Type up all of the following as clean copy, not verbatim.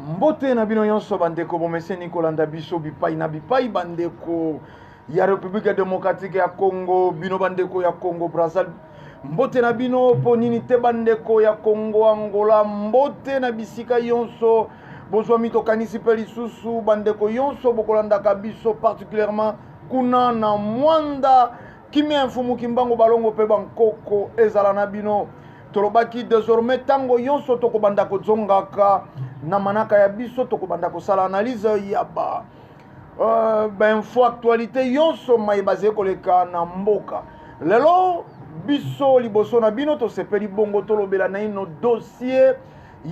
Mbote na bino nyonso bandeko bomeseni kolanda biso bipai na bipai, bandeko ya République démocratique ya Congo, bino bandeko ya Congo Brazzaville, mbote na bino. Mpo nini te bandeko ya Congo Angola, mbote na bisika nyonso bozwami. Tokanisi mpe lisusu bandeko nyonso bokolandaka biso, particulièrement kuna na Mwanda. Kimia ya Mfumu Kimbangu, balongo mpe bankoko ezala na bino. Tolobaki désormais ntango nyonso tokobanda kozongaka na manaka ya biso, tokobanda kosala analyse ya ba bainfo, actualité nyonso maye bazali koleka na mboka. Lelo biso liboso na bino tosepeli bongo tolobela naino dossier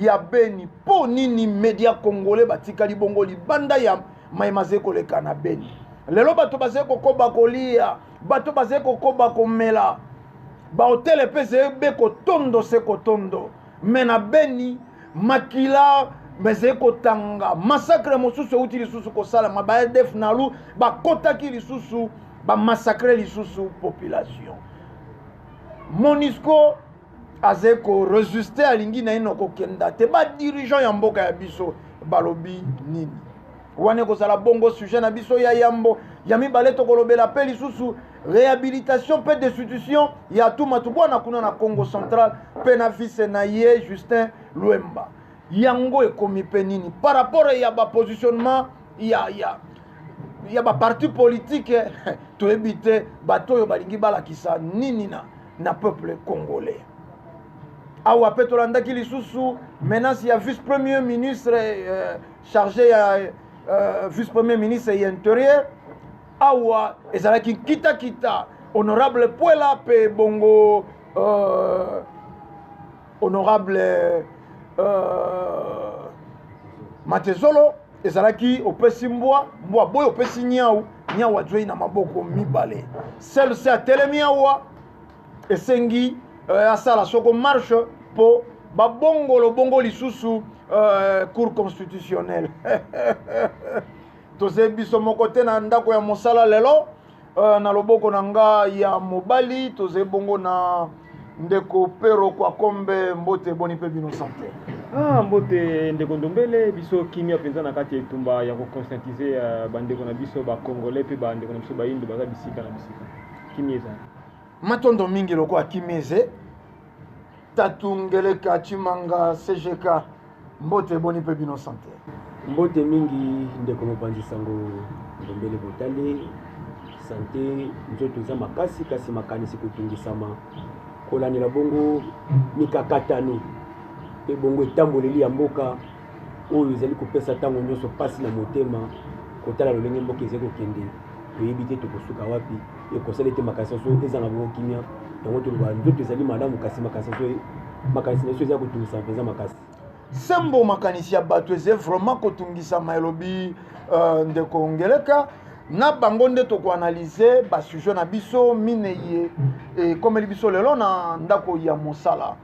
ya Beni. Mpo nini média congolais batikali bongo libanda ya maye mazali koleka na Beni? Lelo bato bazali kokoba kolia, bato bazali kokoba komela, bahôtel mpe ezali be kotondo se kotondo, mais na Beni makila ezali kotanga. Massacre mosusu euti lisusu kosalama, ba ADF Nalu bakotaki lisusu, bamassacre lisusu population. MONUSCO azali korésister, alingi naino kokenda te. Badirigeant ya mboka ya biso balobi nini? Wana ekozala bongo sujet na biso ya yambo. Ya mibale, tokolobela mpe lisusu réhabilitation mpe destitution ya Atou Matubuana kuna na Congo Central, mpe na vice na ye Justin Lwemba. Yango ekomi mpe nini par rapport ya bapositionnement ya baparti politique? Toyebi te bato oyo balingi balakisa nini na peuple congolais. Awa mpe tolandaki lisusu menace ya vice premier ministre chargé ya vice premier ministre ya Intérieur. Awa ezalaki kitakita honorable Puela mpe bongo honorable Matezolo. Ezalaki opesi mbwa, mbwa boye, opesi nyau, nyau azwei na maboko mibale. Celse atelemi awa, esengi asala soko marche mpo babongolo bongo lisusu Cour constitutionnelle. Tozali biso moko te na ndako ya mosala lelo. Na loboko na nga ya mobali tozali bongo na ndeko Pero Kwakombe. Mbote, boni mpe bino santé? Ah, mbote ndeko Ndombele. Biso kimia mpenza na kati ya etumba ya koconscientiser bandeko na biso bacongolais mpe bandeko na biso bayindo baza bisika na bisika. Kimia ezali. Matondo mingi. Lokola kimia eze, Tatu Ngeleka Chimanga CGK, mbote, boni mpe bino santé? Mbote mingi ndeko mopanzi sango Ndombele Botale. Santé, nzoto eza makasi, kasi makanisi kotungisama kolandela bongo mikakatano mpe bongo etamboleli ya mboka oyo ezali kopesa ntango nyonso mpasi na motema. Kotala lolenge mboka ezali kokende, toyebi te tokosuka wapi. Ekosala ete makanisi nyonso ezanga bongo kimia. Yango toloba nzoto ezali malamu, kasi makanisi na biso eza kotungisama mpenza makasi. Sembo, makanisi ya bato eza vraiment kotungisama, elobi ndeko Ngeleka. Na bango nde tokoanalyser basujet na biso minei ekomeli biso lelo na ndako ya mosala.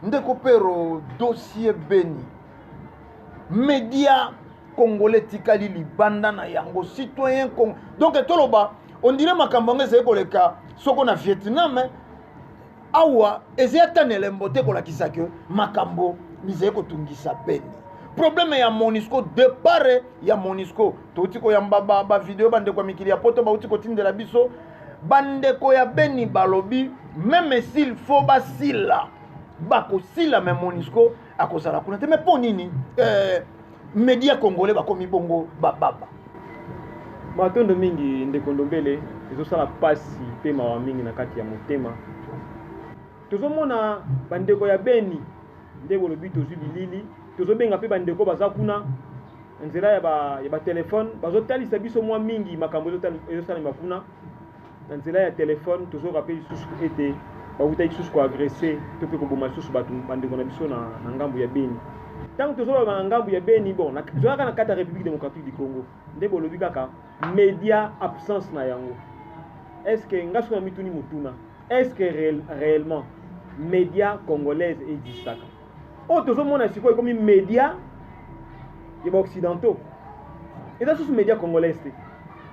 Ndeko Pero, dossier Beni, média congolais etikali libanda na yango. Citoyen Cong donc toloba on dirait makambo yango ezali koleka soko na Vietnam. Awa ezali ata na elembo te kolakisa ke makambo mizali kotungisa Beni. Problème ya MONUSCO, départ ya MONUSCO, touti koyamba bavideo, ba bandeko ya mikili ya Poto bauti kotindela biso. Bandeko ya Beni balobi même s'il faut basila, bakosila, mais MONUSCO akozala kuna te. Mais mpo nini média congolais bakomi bongo bababa? Matondo mingi ndeko Ndombele. Ezosala mpasi mpe mawa mingi na kati ya motema. Tozomona bandeko ya Beni nde bolobi, tozwi bilili, tozobenga mpe bandeko baza kuna na nzela ya batelefone, bazotalisa biso mwa mingi makambo ezosalema kuna na nzela ya telefone. Tozoyoka mpe lisusu ete bawutaki lisusu koagresser to mpe koboma lisusu bato, bandeko na biso na ngambu ya Beni. Ntango tozoloba na ngambu ya Beni, bon, tozalaka na kati ya République démocratique du Congo, nde bolobi kaka média, absence na yango. Est ce que nga soki na mituni motuna, est ce que réellement média congolaise existaka? Oyo tozomona sikoyo ekomi média ya baoccidentaux, eza susu média congolaise te,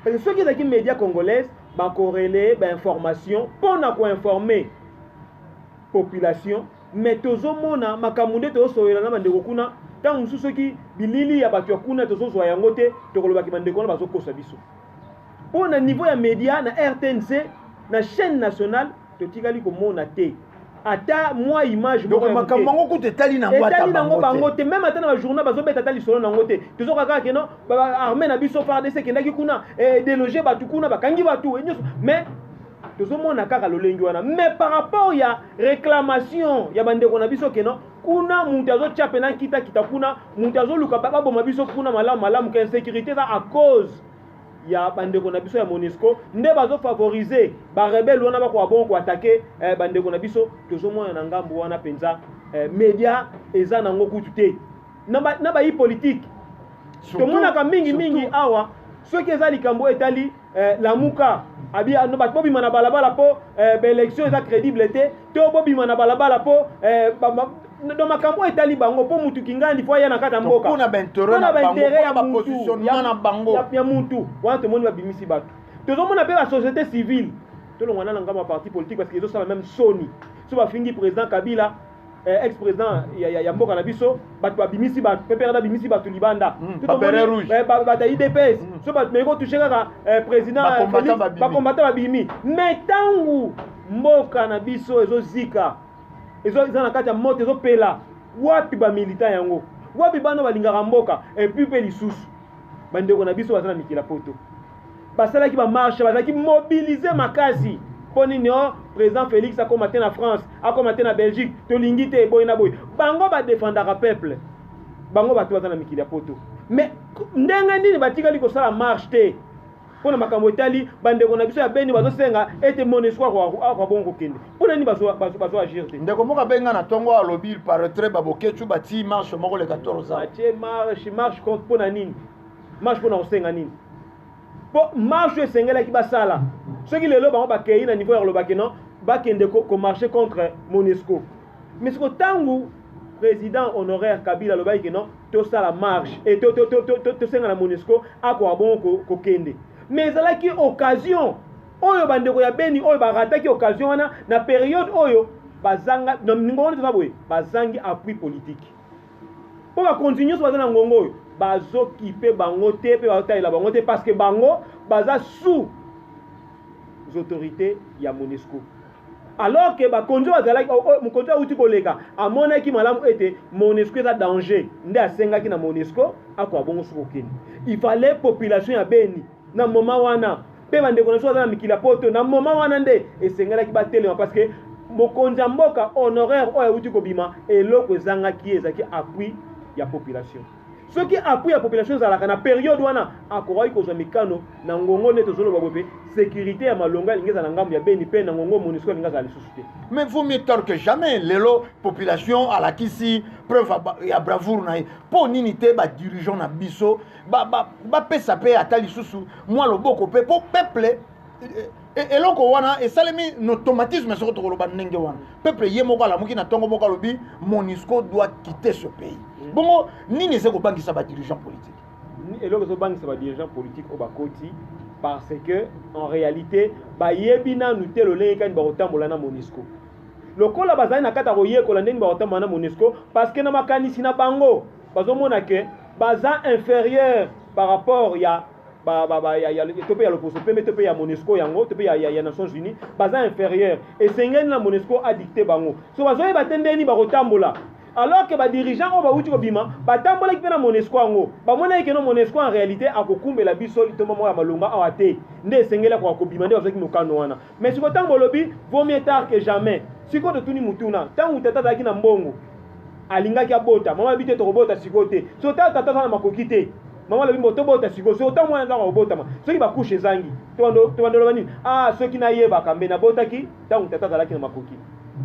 parce que soki ezalaki média congolaise, bakorelayer bainformation mpo na koinformer population. Mais tozomona makambo nde tozosolela na bandeko kuna. Ntango mosusu soki bilili ya bato ya kuna tozozwa yango te, tokolobaki bandeko wana bazokosa biso. Mpo na niveau ya media na RTNC, na chaîne nationale, totikali komona te ata mwa image moko. Makambo yango kutu etali nango etali nango bango te. Même ata na bajournal bazobeta ata lisolo nango te. Tozoka kaka keno armée na biso FARDC ekendaki kuna, déloger bato kuna, bakangi bato nyonso, mais tozomona kaka lolenge wana. Mais par rapport ya réclamation ya bandeko na biso keno kuna moto azotya mpena kitakita kuna, moto azoluka baboma biso kuna malamu malamu, ke insécurité eza à cause ya bandeko na biso ya MONUSCO nde bazofavoriser barebelles wana, bakoka bongo koattaquer bandeko na biso. Tozomona na ngambo wana mpenza media eza nango kutu te. Na bayi politique tomonaka mingi mingi awa, soki eza likambo etali Lamuka, abi bato bobima na balabala mpo baélection eza crédible te, to bobima na balabala mpo do makambo etali bango, mpo mutu kingandi fo aya na kati ya mboka. Mpona baintérêt ya bapositionnement na bango. Ya mutu wana, tomoni babimisi bato. Tozomona mpe basociété civile. Tolongwa na ngambo ya parti politique, parce que ezosala même soni so bafingi président Kabila, ex président ya mboka na biso, bato babimisi bato, PPRD abimisi bato libanda. Bato ya UDPS, so bato meki kotoucher kaka président, bacombattants babimi. Mais ntango mboka na biso ezozika, eza na kati ya moto ezopela, wapi bamilitant yango? Wapi bana balingaka mboka? Et puis mpe lisusu bandeko na biso baza na mikila poto, basalaki bamarche, bazalaki mobilisés makasi. Mpo nini? O président Félix akóma te na France, akóma te na Belgique, tolingi te boye na boye. Bango badefendaka peuple, bango bato baza na mikili ya poto, mais ndenge nini batikali kosala marche te mpo na makambo etali bandeko na biso ya Beni bazosenga ete MONUSCO akwa bongo kokende? Mpo na nini bazo agir te? Ndeko moko abenga na ntongo, alobi il paraîtrait babokecu batii marche moko le 14 ans. Batie marche. Marche contre mpo na nini? Marche mpo na kosenga nini? Mpo marche oyo esengelaki basala, soki lelo bango bakei na niveau ya kolobaki non, bakende komarcher contre MONUSCO. Mais siko ntango président honoraire Kabila alobaki ke non, tosala marche e tosenga na MONUSCO akoka bongo kokende, mais ezalaki occasion oyo bandeko ya Beni oyo barataki occasion wana na période oyo bazanga ngongo wana. Toza boye, bazangi appui politique, mpo bakonzi nyonso baza na ngongo oyo bazokipe bango te, mpe bazotalela bango te, parce que bango baza sous autorité ya MONUSCO. Alors ke bakonzi oyo bazalaki, mokonzi awuti koleka amonaki malamu ete MONUSCO eza danger, nde asengaki na MONUSCO akoka bongo soki okende. Il fallait population ya Beni na moment wana, mpe bandeko na biso baza na mikili ya poto na moment wana, nde esengelaki batelema, parce que mokonzi ya mboka honoraire oyo awuti kobima, eloko ezangaki ye ezalaki appui ya population. Soki appui ya population ezalaka na période wana, akokaki kozwa mikano na ngongo nde tozoloba boye, mpe sécurité ya malongo alingi ezala na ngambo ya Beni, mpe na ngongo MONUSCO alingi azala lisusu te. Mais vaut mieux tard que jamais. Lelo population alakisi preuve ya bravoure na ye. Mpo nini te badirigeant na biso bapesa mpe ata lisusu mwa loboko mpe mpo peuple? Eloko wana esalemi na automatisme. Soko tokoloba ndenge wana, peuple ye moko alamuki na ntongo moko, alobi MONUSCO doit quitter ce pays. Bongo nini eza kobangisa badirigeant politique? Eloko ezobangisa badirigeant politique oyo bakoti, parce que en réalité bayebi nanu te lolenge kani bakotambola na MONUSCO. Lokola bazali na kati ya koyekola ndenge bakotambola na MONUSCO, parce que na makanisi na bango bazomona ke baza inférieur par rapport ya ba, ba, ba, ya, ya, to mpe ya loposo pembe, to mpe ya MONUSCO yango, to mpe ya Nations Unies, baza inférieur. Esengeli na MONUSCO adicter bango. So bazoyeba te ndeni bakotambola, alors que badirigeant oyo bawuti kobima batambolaki mpe na MONUSCO yango, bamonaki keno MONUSCO en réalité akokumbela biso litomba moko ya malonga awa te, nde esengeli akoka kobima, nde bazwaki mokano wana. Mais sikoyo ntango bolobi vaut mieux tard que jamais, sikoyo totuni mutuna: ntango tata azalaki na mbongo, alingaki abota, mama alobi te, tokobota sikoyo te. So tata aza na makoki te, mama alobi mbo tobota sikoyo. Soki ntango mwana azaka kobotama, soki bacouches ezangi, tobandoloba nini? Ah, soki nayebaka, mbe nabotaki ntango tata azalaki na makoki.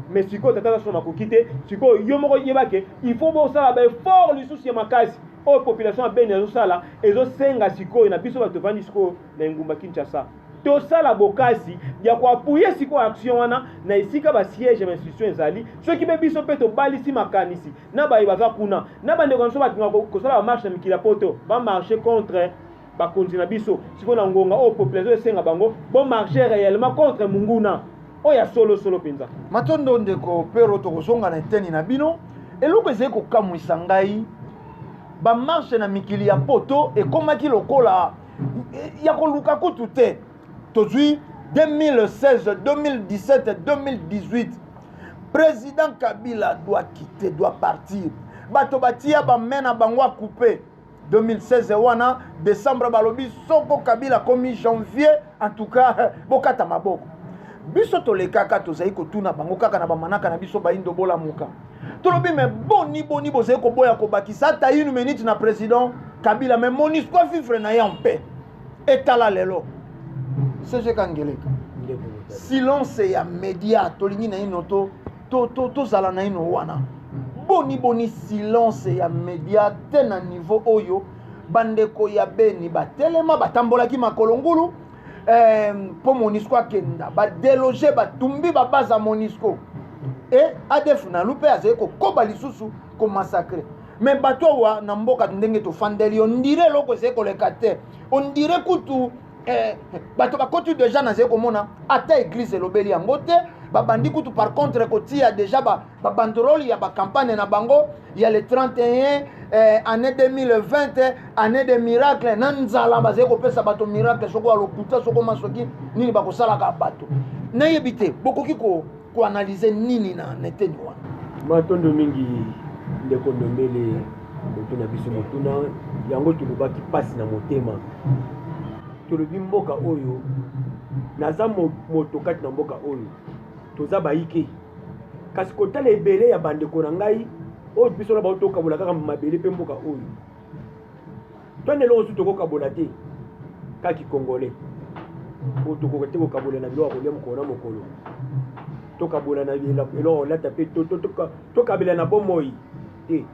Mais sikoyo tata aza so na makoki te. Sikoyo yo moko yebake, il faut bosala baeffort lisusu ya makasi. Oyo population ya Beni azosala ezosenga sikoyo na biso bato tovandi sikoyo na engumba Kinshasa, tosala bokasi ya koappuyer sikoyo action wana na esika basiège ya bainstitution ezali. Soki mpe biso mpe tobalisi makanisi na baye baza kuna, na bandeko na biso batingaka kosala bamarche na mikili ya poto, bamarche contre bakonzi na biso. Sikoyo na ngonga oyo population esenga bango bomarche réellement contre munguna oyo ya solosolo mpenza. Matondo, ndeko Pero. Tokozonga na eteni na bino. Eloko ezali kokamwisa ngai, Bamarche na mikili ya poto ekomaki lokola ya koluka kutu te. Tozwi 2016, 2017, 2018, président Kabila doit quitter, doit partir. Bato batia bamain na bango acoupe. 2016 wana décembre, balobi soko Kabila komi janvier, en tout cas bokata maboko. Biso tolekaka, tozali kotuna bango kaka na bamanaka na biso bayindo bolamuka. Tolobi: "Me boni boni bozali koboya kobakisa ata une minute na président Kabila, mais MONUSCO vivre na ye en paix?" Etala lelo, SG Kangeleka, silence ya média. Tolingi na ino tozala na ino wana. Boni boni silence ya média te na niveau oyo bandeko ya Beni batelema, batambolaki makolo ngulu mpo MONUSCO akenda, badéloger, batumbi babase ya MONUSCO e ADF NALU mpe azali kokoba lisusu komassacrer. Me bato awa na mboka, ndenge tofandeli, on dirait eloko ezali koleka te. On dirait kutu bato bakoti déjà. Nazali komona ata église elobeli yango te. Babandi kutu par contre kotia déjà babanderole ba ya bacampagne na bango ya le 31, année 2020, année de miracle. Na nzala bazali kopesa bato miracle, soko ya lokuta, soko masoki nini bakosalaka bato, nayebi te. Bokoki koanalyser nini na neteni wana? Matondo mingi, ndeko Ndombele. Kotuna biso motuna yango, tolobaki mpasi na motema. Tolobi mboka oyo, naza moto kati na mboka oyo, toza bayike, kasi kotala ebele ya bandeko na ngai oyo biso na bao tokabola kaka mabele mpe mboka oyo, twande eloko mosusu tokokabola te, kaki congolais oyo tokoka te kokabola na biloko ya kolia mokolo na mokolo, tokabola na eloko kolata mpe tokabela na bomoi te.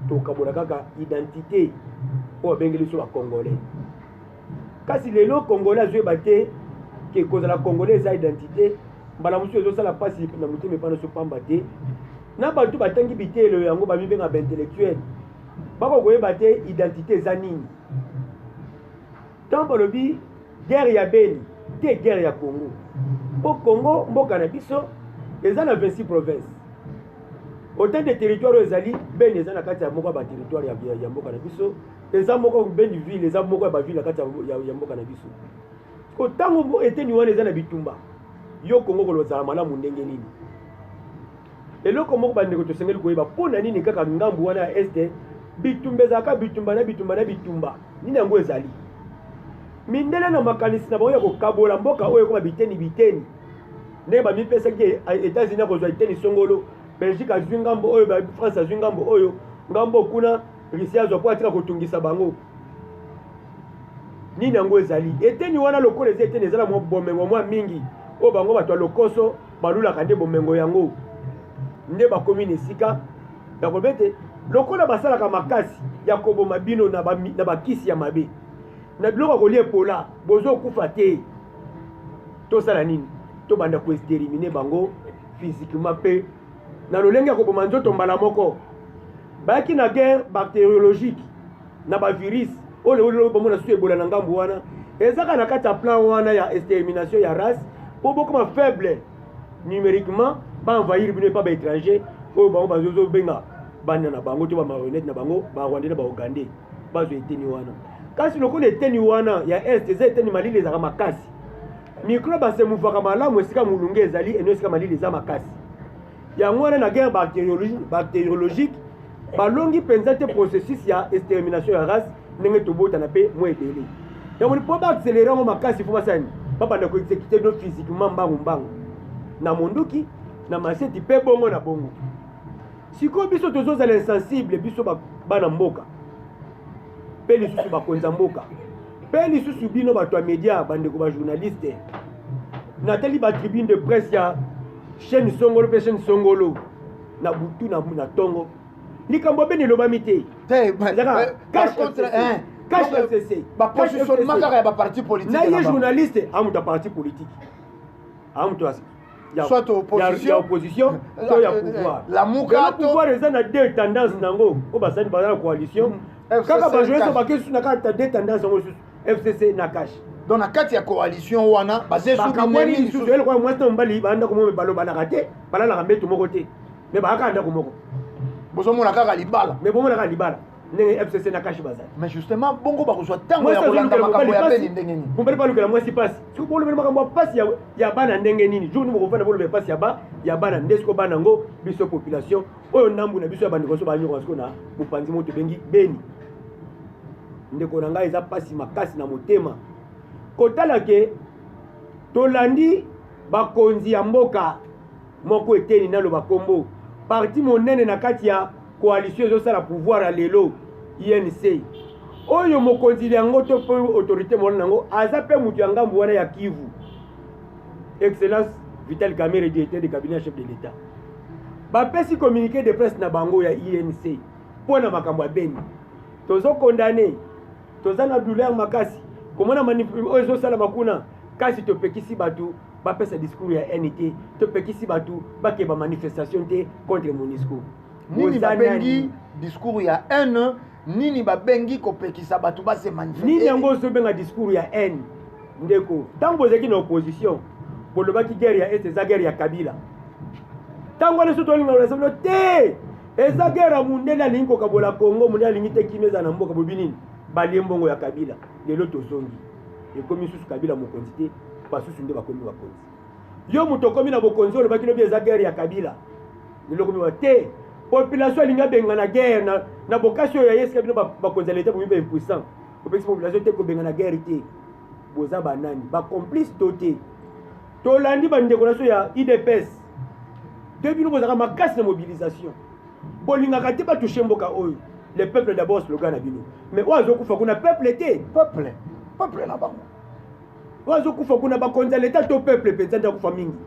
Tokabola kaka identité oyo babengeli biso bacongolais. Kasi lelo congolais azoyeba te ke kozala congolais eza identité. Mbala mosusu ezosala mpasi na motema epai nyonso, pamba te na bato batangi biteyelo yango, bamibenga baintellectuel, bako koyeba te identité eza nini. Ntango balobi guerre ya Beni te, guerre ya Congo, mpo Congo mboka na biso eza na 26 province, autant de territoire oyo ezali. Beni eza na kati ya moko ya baterritoire ya mboka na biso. Eza moko, Beni ville eza moko ya baville na kati ya mboka na biso. Ntango eteni wana eza na bitumba, yo Kongo kolozala malamu ndenge nini? Eloko moko, bandeko, tosengeli koyeba: mpo na nini kaka ngambu wana ya Est bitumba ezalaka bitumba na bitumba na bitumba? Nini yango ezali? Mindele na makanisi na bango ya kokabola mboka oyo ekoma biteni biteni, ndenge bamipesaki, États-Unis akozwa eteni songolo, Belgique azwi ngambo oyo, France azwi ngambo oyo, ngambo kuna Russie azwa, mpo atika kotungisa bango. Nini yango ezali? Eteni wana lokola eza eteni eza na mwa bomengo mwa mingi oyo bango bato ya lokoso balulaka, nde bomengo yango nde bakomi na esika ya koloba ete lokola basalaka makasi ya koboma bino na bakisi ya mabe, na biloko ya kolia epola, bozokufa te, tosala nini? Tobanda koexterminer bango physiquement mpe na lolenge ya koboma nzoto mbala moko. Bayaki na guerre bactériologique na bavirus oyo lelo bomona susu Ebola na ngambu wana. Eza kaka na kati ya plan wana ya extermination ya race, mpo bokoma faible numériquement, baenvahir bino epa baétranger oyo bango bazobenga bana na bango to bamarionnette na bango, barwandais na baougandais, bazwa eteni wana. Kasi lokola eteni wana ya Est eza eteni malili ezalaka makasi, microbe asemouvaka malamu esika molunge ezali eno esika malili eza makasi. Yango wana na guerre bactériologique balongi mpenza te processus ya extermination ya race ndenge tobotana mpe mwa ebele. Yango mpo baaccélérer yango makasi, fo basala nini? Babanda koexécuter bino physiquement mbangu mbangu na monduki, na maseti mpe bongo na bongo. Sikoyo biso tozozala insensible, biso bana mboka, mpe lisusu bakonzi ya mboka, mpe lisusu bino bato ya média, bandeko bajournaliste. Natali batribune de presse ya chaîne songolo mpe chaîne songolo na butu na ntongo, likambo Beni elobami te. Te, FCC. Bapositionnement kaka ya baparti politique. Na ye journaliste a moto ya parti politique, a moto soit opposition, ya opposition to ya pouvoir. Lamuka. Pouvoir eza na deux tendance nango oyo basali, baza na coalition. Kaka bajournaliste bake susu na kaka deux tendance yango lisusu, FCC na CACH. Donc na kati ya coalition wana bazebakamwani lisusu. Eloko mwasi na mobali baa ndako moko, balobanaka te, balalaka mbeto moko te, me baaka ndako moko. Bozomona kaka libala. Me bomona kaka libala. Ndenge FCC na CACH bazali. Mais justement, bongo bakozwa ntango ya kolanda makambo ya Beni ndenge nini? Mobali balukela mwasi pasi. Soki bolobela makambo ya pasi ya bana ndenge nini? Jour nini bokofanda bolobela pasi ya bana nde siko bana yango biso population oyo ndambu na biso ya bandeko so banyoka siko na mopanzi moko tobengi Beni. Ndeko na ngai, eza pasi makasi na motema kotala ke tolandi bakonzi ya mboka moko eteni naloba kombo parti monene na kati ya coalition ezosala pouvoir ya lelo, UNC, oyo mokonzi yango to mpe autorité morale nango aza mpe moto ya ngambu wana ya Kivu, Excellence Vital Kamerhe, directeur de cabinet chef de l'État. Bapesi communiqué de presse na bango ya UNC mpo na makambo ya Beni. Tozocondamner, toza na douleur makasi komona oyo ezosalama kuna, kasi topekisi bato bapesa discours ya haine te, topekisi bato bakeba manifestation te contre MONUSCO. Nini babengi discours ya haine? Nini babengi kopekisa bato base manifester? Nini yango ozobenga discours ya haine, ndeko? Ntango bozalaki na opposition, bolobaki guerre ya Est eza guerre ya Kabila. Ntango wana so tolinga kolasa bino te, eza guerre ya mundele, alingi kokabola Congo, mundele alingi te kimia eza na mboka. Bobi nini? Balie mbongo ya Kabila. Lelo tozongi, ekomi susu Kabila mokonzi te, basusu nde bakomi bakonzi. Yo moto okomi na bokonzi, olobaki lobi eza guerre ya Kabila, lelo okomi te population alingi abenga na guerre na bokasi oyo ya ye. Esika bino bakonzi ya leta bomi baimpuissant, opekisi population te kobenga na guerre te, boza banani? Bacomplice to te? Tolandi bandeko na biso ya UDPS te, bino bozalaka makasi na mobilisation, bolingaka te batoucher mboka oyo. Le peuple d'abord, slogan na bino, mais oyo azokufa kuna, peuple te? Peuple, peuple na bango. Oyo azokufa kuna, bakonzi ya leta to peuple mpenza nde akufa mingi?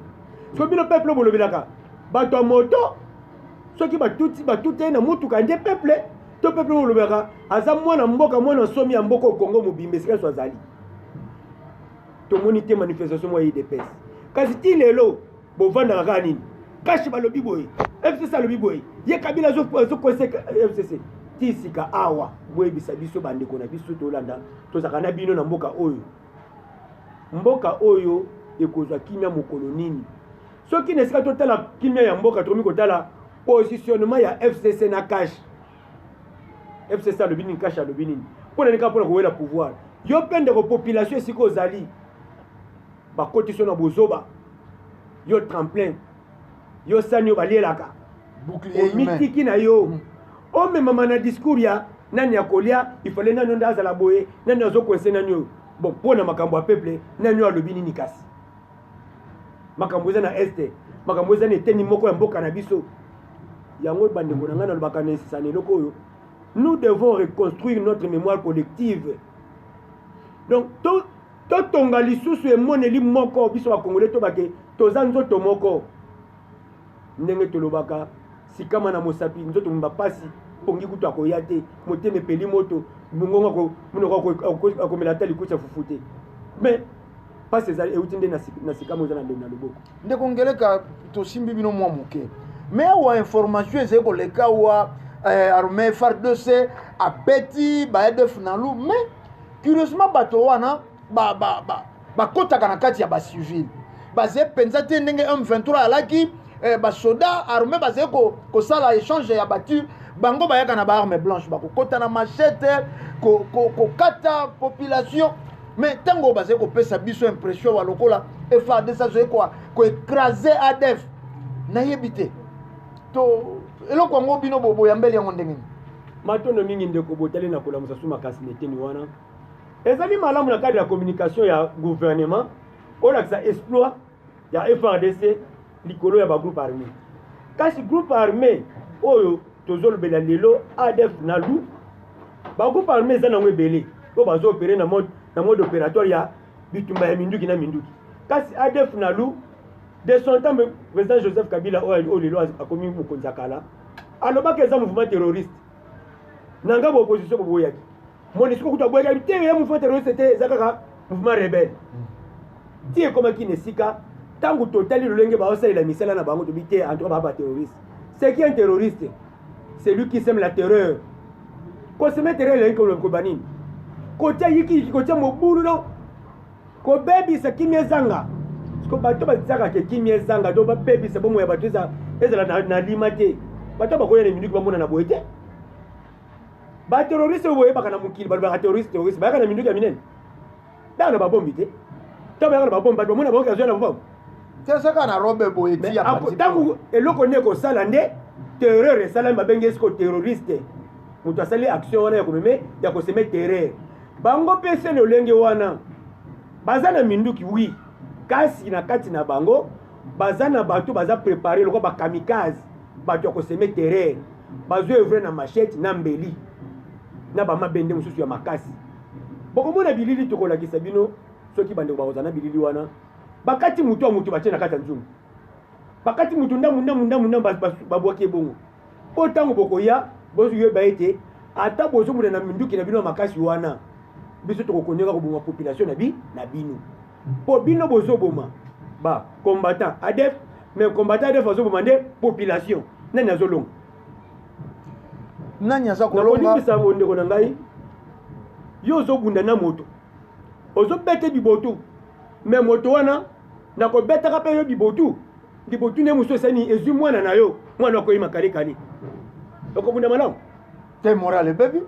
Soki bino peuple oyo bolobelaka bato ya moto, soki batuti batuti ye na mutuka nde peuple to peuple oyo bolobelaka aza mwana mboka, mwana nsomi ya mboka Kongo mobimba esika nyonso azali? Tomoni te manifestation moko ya UDPS, kasi ti lelo bovandaka kaka nini? CACH balobi boye, FCC alobi boye, ye Kabila azokwese FCC. Ti sika awa, boyebisa biso bandeko na biso tolanda, tozalaka na bino na mboka oyo. Mboka oyo ekozwa kimia mokolo nini, soki na esika totala kimia ya mboka, tokomi kotala positionnement ya FCC na CACH? FCC alobi nini? CACH alobi nini? Mpo na nini? Kaka mpona kowela pouvoir. Yo mpe ndeko population, esika ozali, bakoti so na bozoba, yo tremplin, yo sani oyo balielaka, omitiki na yo omemama na discours ya nani ya kolia ifale, nani nde azala boye, nani azocoincer nani oyo. Bon, mpo na makambo ya peuple, nani oyo alobi nini? Kasi makambo eza na Est, makambo eza na eteni moko ya mboka na biso yango. Bandeko na ngai, nalobaka na esisa na eloko oyo: nous devons reconstruire notre mémoire collective. Donc totonga lisusu emoneli moko, biso bakongole, tobake toza nzoto moko. Ndenge tolobaka, sikama na mosapi, nzoto mobimba pasi, pongi kutu akoya te, motema epeli moto, mongongo, monoko akomela ata likusi ya fufu te, mais mpasi ezali euti nde na sikama eza na loboko. Ndeko Ngeleka, tosimbi bino mwa moke, mais awa information ezali koleka awa, armée FARDC abeti ba ADF NALU, mais curieusement bato wana bakɔtaka na kati ya bacivile, bazali mpenza te ndenge M23 alaki basoda armé bazali kosala échange ya batirs. Bango bayaka na baarme blanche, bakokɔta na machete, kokata population. Mais ntango bazali kopesa biso impression wa lokola FARDC azali koécraser ADF, nayebi te to eloko yango bino boyambeli yango ndenge nini? Matondo mingi, ndeko Botali, na kolamusa su makasi na eteni wana. Ezali malamu na cadre ya communication ya gouvernement olakisa exploit ya FARDC likolo ya bagroupe armé. Kasi groupe armé oyo tozolobela lelo, ADF NALU, bagroupe armé eza nango ebele oyo bazoopérer na mode opératoire ya bitumba ya minduki na minduki. Kasi ADF NALU, de son temps président Joseph Kabila, oyo lelo akomi mokonzi ya kala, alobaki eza mouvement terroriste. Na ngambo opposition boboyaki, MONUSCO kutu aboyaki te, ya mouvement terroriste te, eza kaka mouvement rebelle. Ti ekomaki na esika, ntango totali lolenge baosalela misala na bango, tobi te, en tout cas baa baterroriste. C'est qui un terroriste? C'est lui qui sème la terreur. Kosemer terreur elingi koloba nini? Kotia yikiyiki, kotia mobulu, no kobebisa kimia ezanga. Siko bato batiaka ke kimia ezanga to babebisa bomoi ya bato ezala na lima te, bato bakoya na minduki bamona na boye te. Baterroriste oyo boyebaka na mokili, balobaka terroriste, terroriste, bayaka na minduki ya minene, bayaka na babombi te. Ntango bayaka na babombi, bato bamona bango azwa na babombi. Tesaka na robe boye ti ya ntango eloko nde ekosala nde terreur esalami, babengi esiko terroriste. Moto asali action wana ya komeme ya koseme terreur, bango mpe se lolenge wana baza na minduki, wi, kasi na kati na bango baza na bato baza prépare lokola bakamikaze, bato ya koseme terreur, bazo evre na machete na mbeli na bamabende mosusu ya makasi. Bokomona bilili tokolakisa bino soki bandeko bakozala na bilili wana. Bakati motu ya motu, batie na kati ya nzungu, bakati motu ndambu ndambu ndambu ndambu, babwaki ebongo. Mpo ntango bokoya, bozoyeba ete ata bozomona na minduki na bino ya makasi wana, biso tokokoneka koboma population na bino, mpo bino bozoboma ba combattant ADF, mais combattant ADF azoboma nde population. Nani azolonga? Nani aza kolonga? Nakolimbisa ndeko na ngai, yo ozobunda na moto, ozobete bibotu, me moto wana nakobetaka mpe yo bibotu, libotu nde mosusu esani ezwi mwana na yo, mwana akoyima kalekale, okobunda malamu te? Moral ebebi,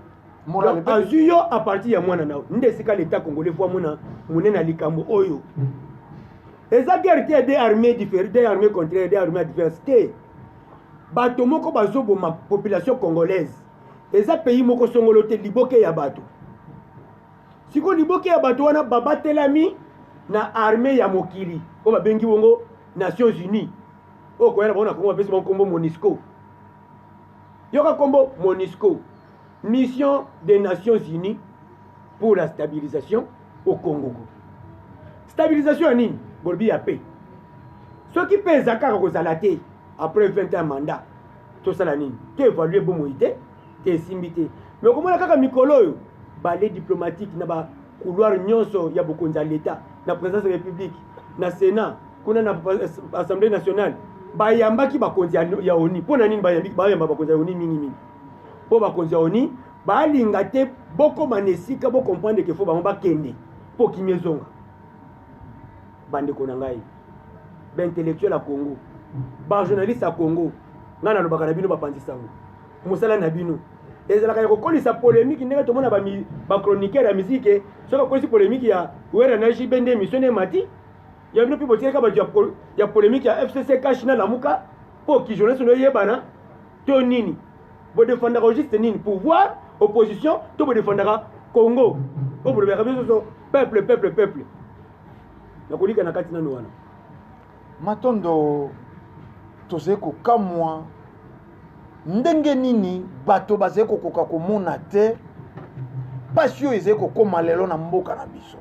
moral ebebi. Azwi yo a partir ya mwana na yo. Nde esika leta congolais fo amona monene ya likambo oyo. Eza guerre te, deux armées différentes, deux armées contraires, deux armées adverses te. Bato moko bazoboma population congolaise. Eza pays moko songolo te, liboke ya bato. Sikoyo liboke ya bato wana babatelami na armée ya mokili oyo babengi bongo Nations Unies, oyo koya na bango na Kongo bapesi bango nkombo MONUSCO. Yoka nkombo MONUSCO, Mission des Nations Unies pour la stabilisation au Congo. Stabilisation ya nini? Bolobi ya paix. Soki mpe eza kaka kozala te après 20 ans mandat, tosala nini? To évalue bomoi te, te esimbi te. Mais okomona kaka mikolo oyo ballet diplomatique na bacouloir nyonso ya bokonzi ya l'État, na présidence ya République, na Sénat kuna, na Assemblée nationale, bayambaki bakonzi ya ONU. Mpo na nini bayamba bakonzi ya ONU mingimingi? Mpo bakonzi ya ONU balinga te bokóma na esika bocomprendre ke fo bango bakende mpo kimia ezonga. Bandeko na ngai baintellectuel ya Congo, bajournaliste ya Congo, ngai nalobaka na bino, bapanzi sango, mosala na bino ezalaka ya kokolisa polémique, ndenge tomona bachroniqueur ya musique, soki akolisi polémique ya Wera na JB, nde émission nde emati. Ya bino mpe botielaka bato ya polémique ya FCC CACH na Lamuka mpo ki journaliste no eyebana to nini? Bodefendaka juste nini? Pouvoir, opposition, to bodefendaka Congo oyo bolobelaka biso so peuple, peuple, peuple? Nakolika na kati nano wana. Matondo. Tozali kokamwa ndenge nini bato bazali kokoka komona te mpasi oyo ezali kokóma lelo na mboka na biso.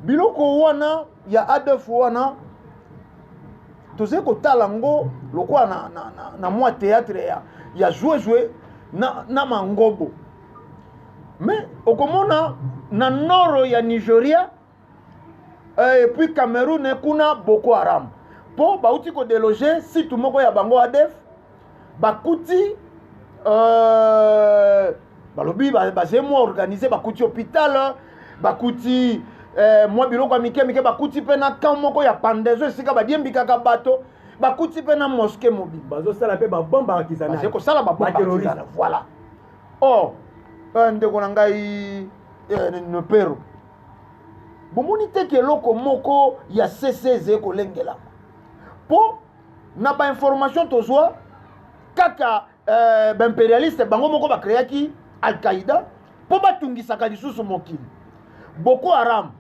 Biloko wana ya ADF wana, tozali kotala yango lokola na mwa théâtre ya joué na mangobo. Mais okomona na nord ya Nigeria et puis Cameroun kuna, Boko Haram, mpo bauti kodéloger site moko ya bango ADF, bakuti balobi bazali mwa organisé, bakuti hôpital, bakuti mwa biloko ya mike mike, bakuti mpe na camp moko ya pendaison esika badiembikaka bato, bakuti mpe na mosquée mobimba. Bazosala mpe babombe artisanale. Bazali kosala babombe artisanale, voilà. Or ndeko na ngai Nopero, bomoni te ke eloko moko ya cc ezali kolengelama? Mpo na bainformation tozwa kaka, baimpérialiste bango moko bacréaki Al-Qaïda mpo batungisaka lisusu mokili. Boko Haram,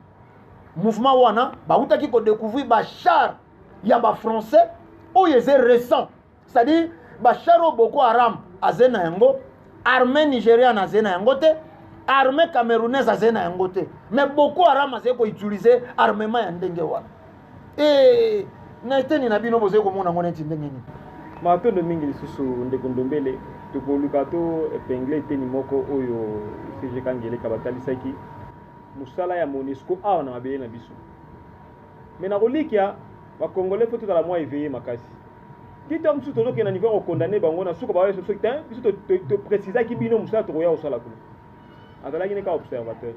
mouvement wana, bautaki kodécouvrir bachar ya bafrançais oyo eza récent, c'est-à-dire bachar oyo Boko Haram aze na yango, armée nigériane aze na yango te, armée camerounaise aze na yango te, mais Boko Haram azali koutiliser armement ya ndenge wana. E na eteni na bino, bozali komona yango neti ndenge nini? Matondo mingi lisusu, ndeko Ndombele. Tokoluka to épingler eteni moko oyo CG Kangeleka batalisaki mosala ya MONUSCO awa na mabele na biso. Me nakolikia bacongolais fo tozala mwa éveillé makasi. Ti ntango mosusu tozokende na niveau ya kocondamner bango, na suka baoyo soki te biso toprécisaki bino mosala tokoya kosala kuna. Azalaki ne kaka observateur,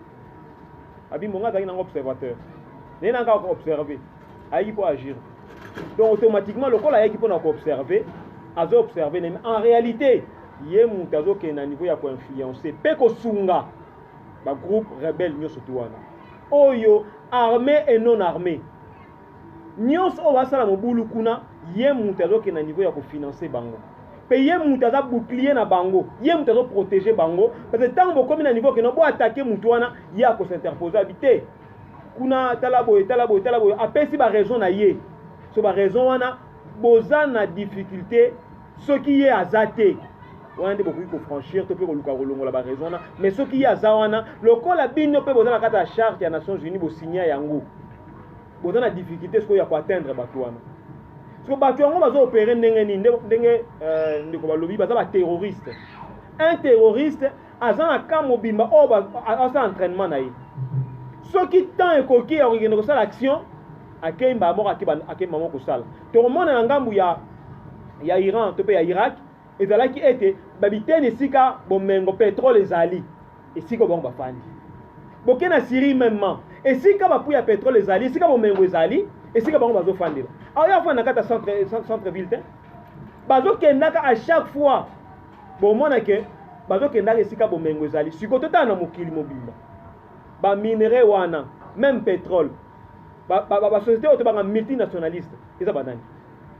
abi mbongo azalaki nango observateur, naye na kaka observe, ayaki mpo agir. Donc automatiquement, lokola ayaki mpona koobserve, azo observe, mais en réalité Ye moto azokende na niveau ya koinfluencer mpe kosunga bagroupe rebelle nyonso tu wana oyo armé et non armé nyonso oyo basala mobulu kuna. Ye moto azokende na niveau ya kofinancer bango, mpe ye moto aza bouclier na bango, ye moto azoprotéger bango, parce que ntango bokomi na niveau keno boattaquer motu wana, ye akos'interposer, abi te kuna, tala boye, tala boye, tala boye, apesi baraison na ye. So baraison wana boza na difficulté, soki ye aza te wana nde bokoki kofranchir to mpe koluka kolongola baraison wana. Mais soki ye aza wana, lokola bino mpe boza na kati ya Charte ya Nations Unies, bosinya yango, boza na difficulté sikoyo ya koatteindre bato wana. Siko bato yango bazoopérer ndenge nini? Ndenge ndeko balobi, baza baterroriste. Un terroriste aza na camp mobimba oyo asala entraînement na ye. Soki temps ekoki ya kokende kosala action, akei mbala moko, akei mbala moko kosala. Tokomona na ngambu ya Iran to mpe ya Irak, ezalaki ete babiteni esika bomengo pétrole ezali, esika bango bafandi. Boke na Syrie mêmement, esika bapuits ya pétrole ezali, esika bomengo ezali, esika bango bazofandela. Aoya afanda na kati ya centre ville te, bazokendaka à chaque fois. Bomona ke bazokendaka esika bomengo ezali. Sikoyo totala na mokili mobimba, baminerai wana, même pétrole, basociété oyo tobanga multinationaliste eza banani?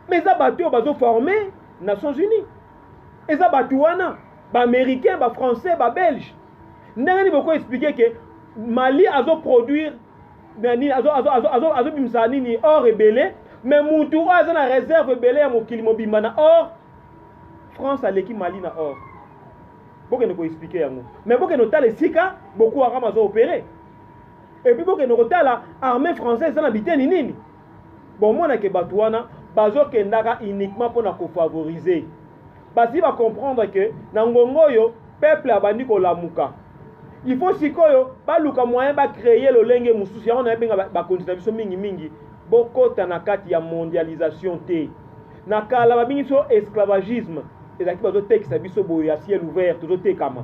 Mais eza bato oyo bazoformer Nations Unies, eza bato wana, baaméricain, bafrançais, babelge. Ndenge nini boko expliquer ke Mali azoproduire nini, azobimisa nini, or ebele, mais mutu oyo aza na réserve ebele ya mokili mobimba na or, France aleki Mali na or? Bokende koexpliquer yango. Mais bokende kotala esika Boko Haram azoopérer, et puis bokende kotala armée française eza na biteni nini. Bomonake bato wana bazokendaka uniquement mpona kofavoriser. Basi bacomprendre ke na ngongo oyo peuple abandi kolamuka, il faut sikoyo baluka moyen bacréer lolenge mosusu. Yango nayebenga bakonzi na biso mingimingi, bokɔta na kati ya mondialisation te. Na kala babengi biso esclavagisme, ezalaki bazotekisa biso boye ya ciel ouvert, tozotekama.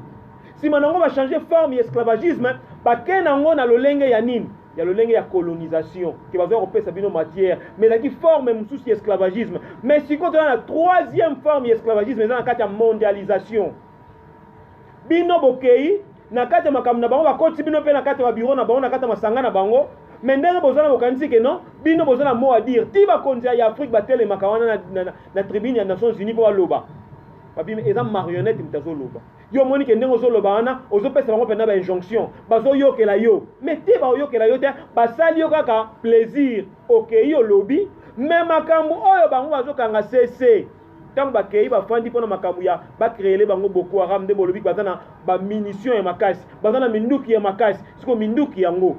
Nsima nango bachange forme ya esclavagisme, bakei nango na lolenge ya nini? Ya lolenge ya colonisation, ke bazoya kopesa bino matière, mais ezalaki forme mosusu ya esclavagisme. Mais sikoyo toza na troisième forme ya esclavagisme, eza na kati ya mondialisation. Bino bokei na kati ya makambo na bango, bakotisi bino mpe na kati ya babureau na bango, na kati ya masanga na bango. Mais ndenge boza na bokanisi ke non, bino boza na mot à dire ti bakonzi ya Afrique batelemaka wana na tribune ya Nations Unies mpo baloba, babimi eza marionnette moto azoloba. Yo omoni ke ndenge ozoloba wana, ozopesa bango mpenza bainjonction, bazoyokela yo. Mais te, baoyokela yo te, basali yo kaka plaisir. Okei, olobi, mais makambo oyo bango bazokanga cc, ntango bakei bafandi mpona makambo ya bacréer bango Boko Haram, nde bolobi baza na bamunition ya makasi, baza na minduki ya makasi. Siko minduki yango,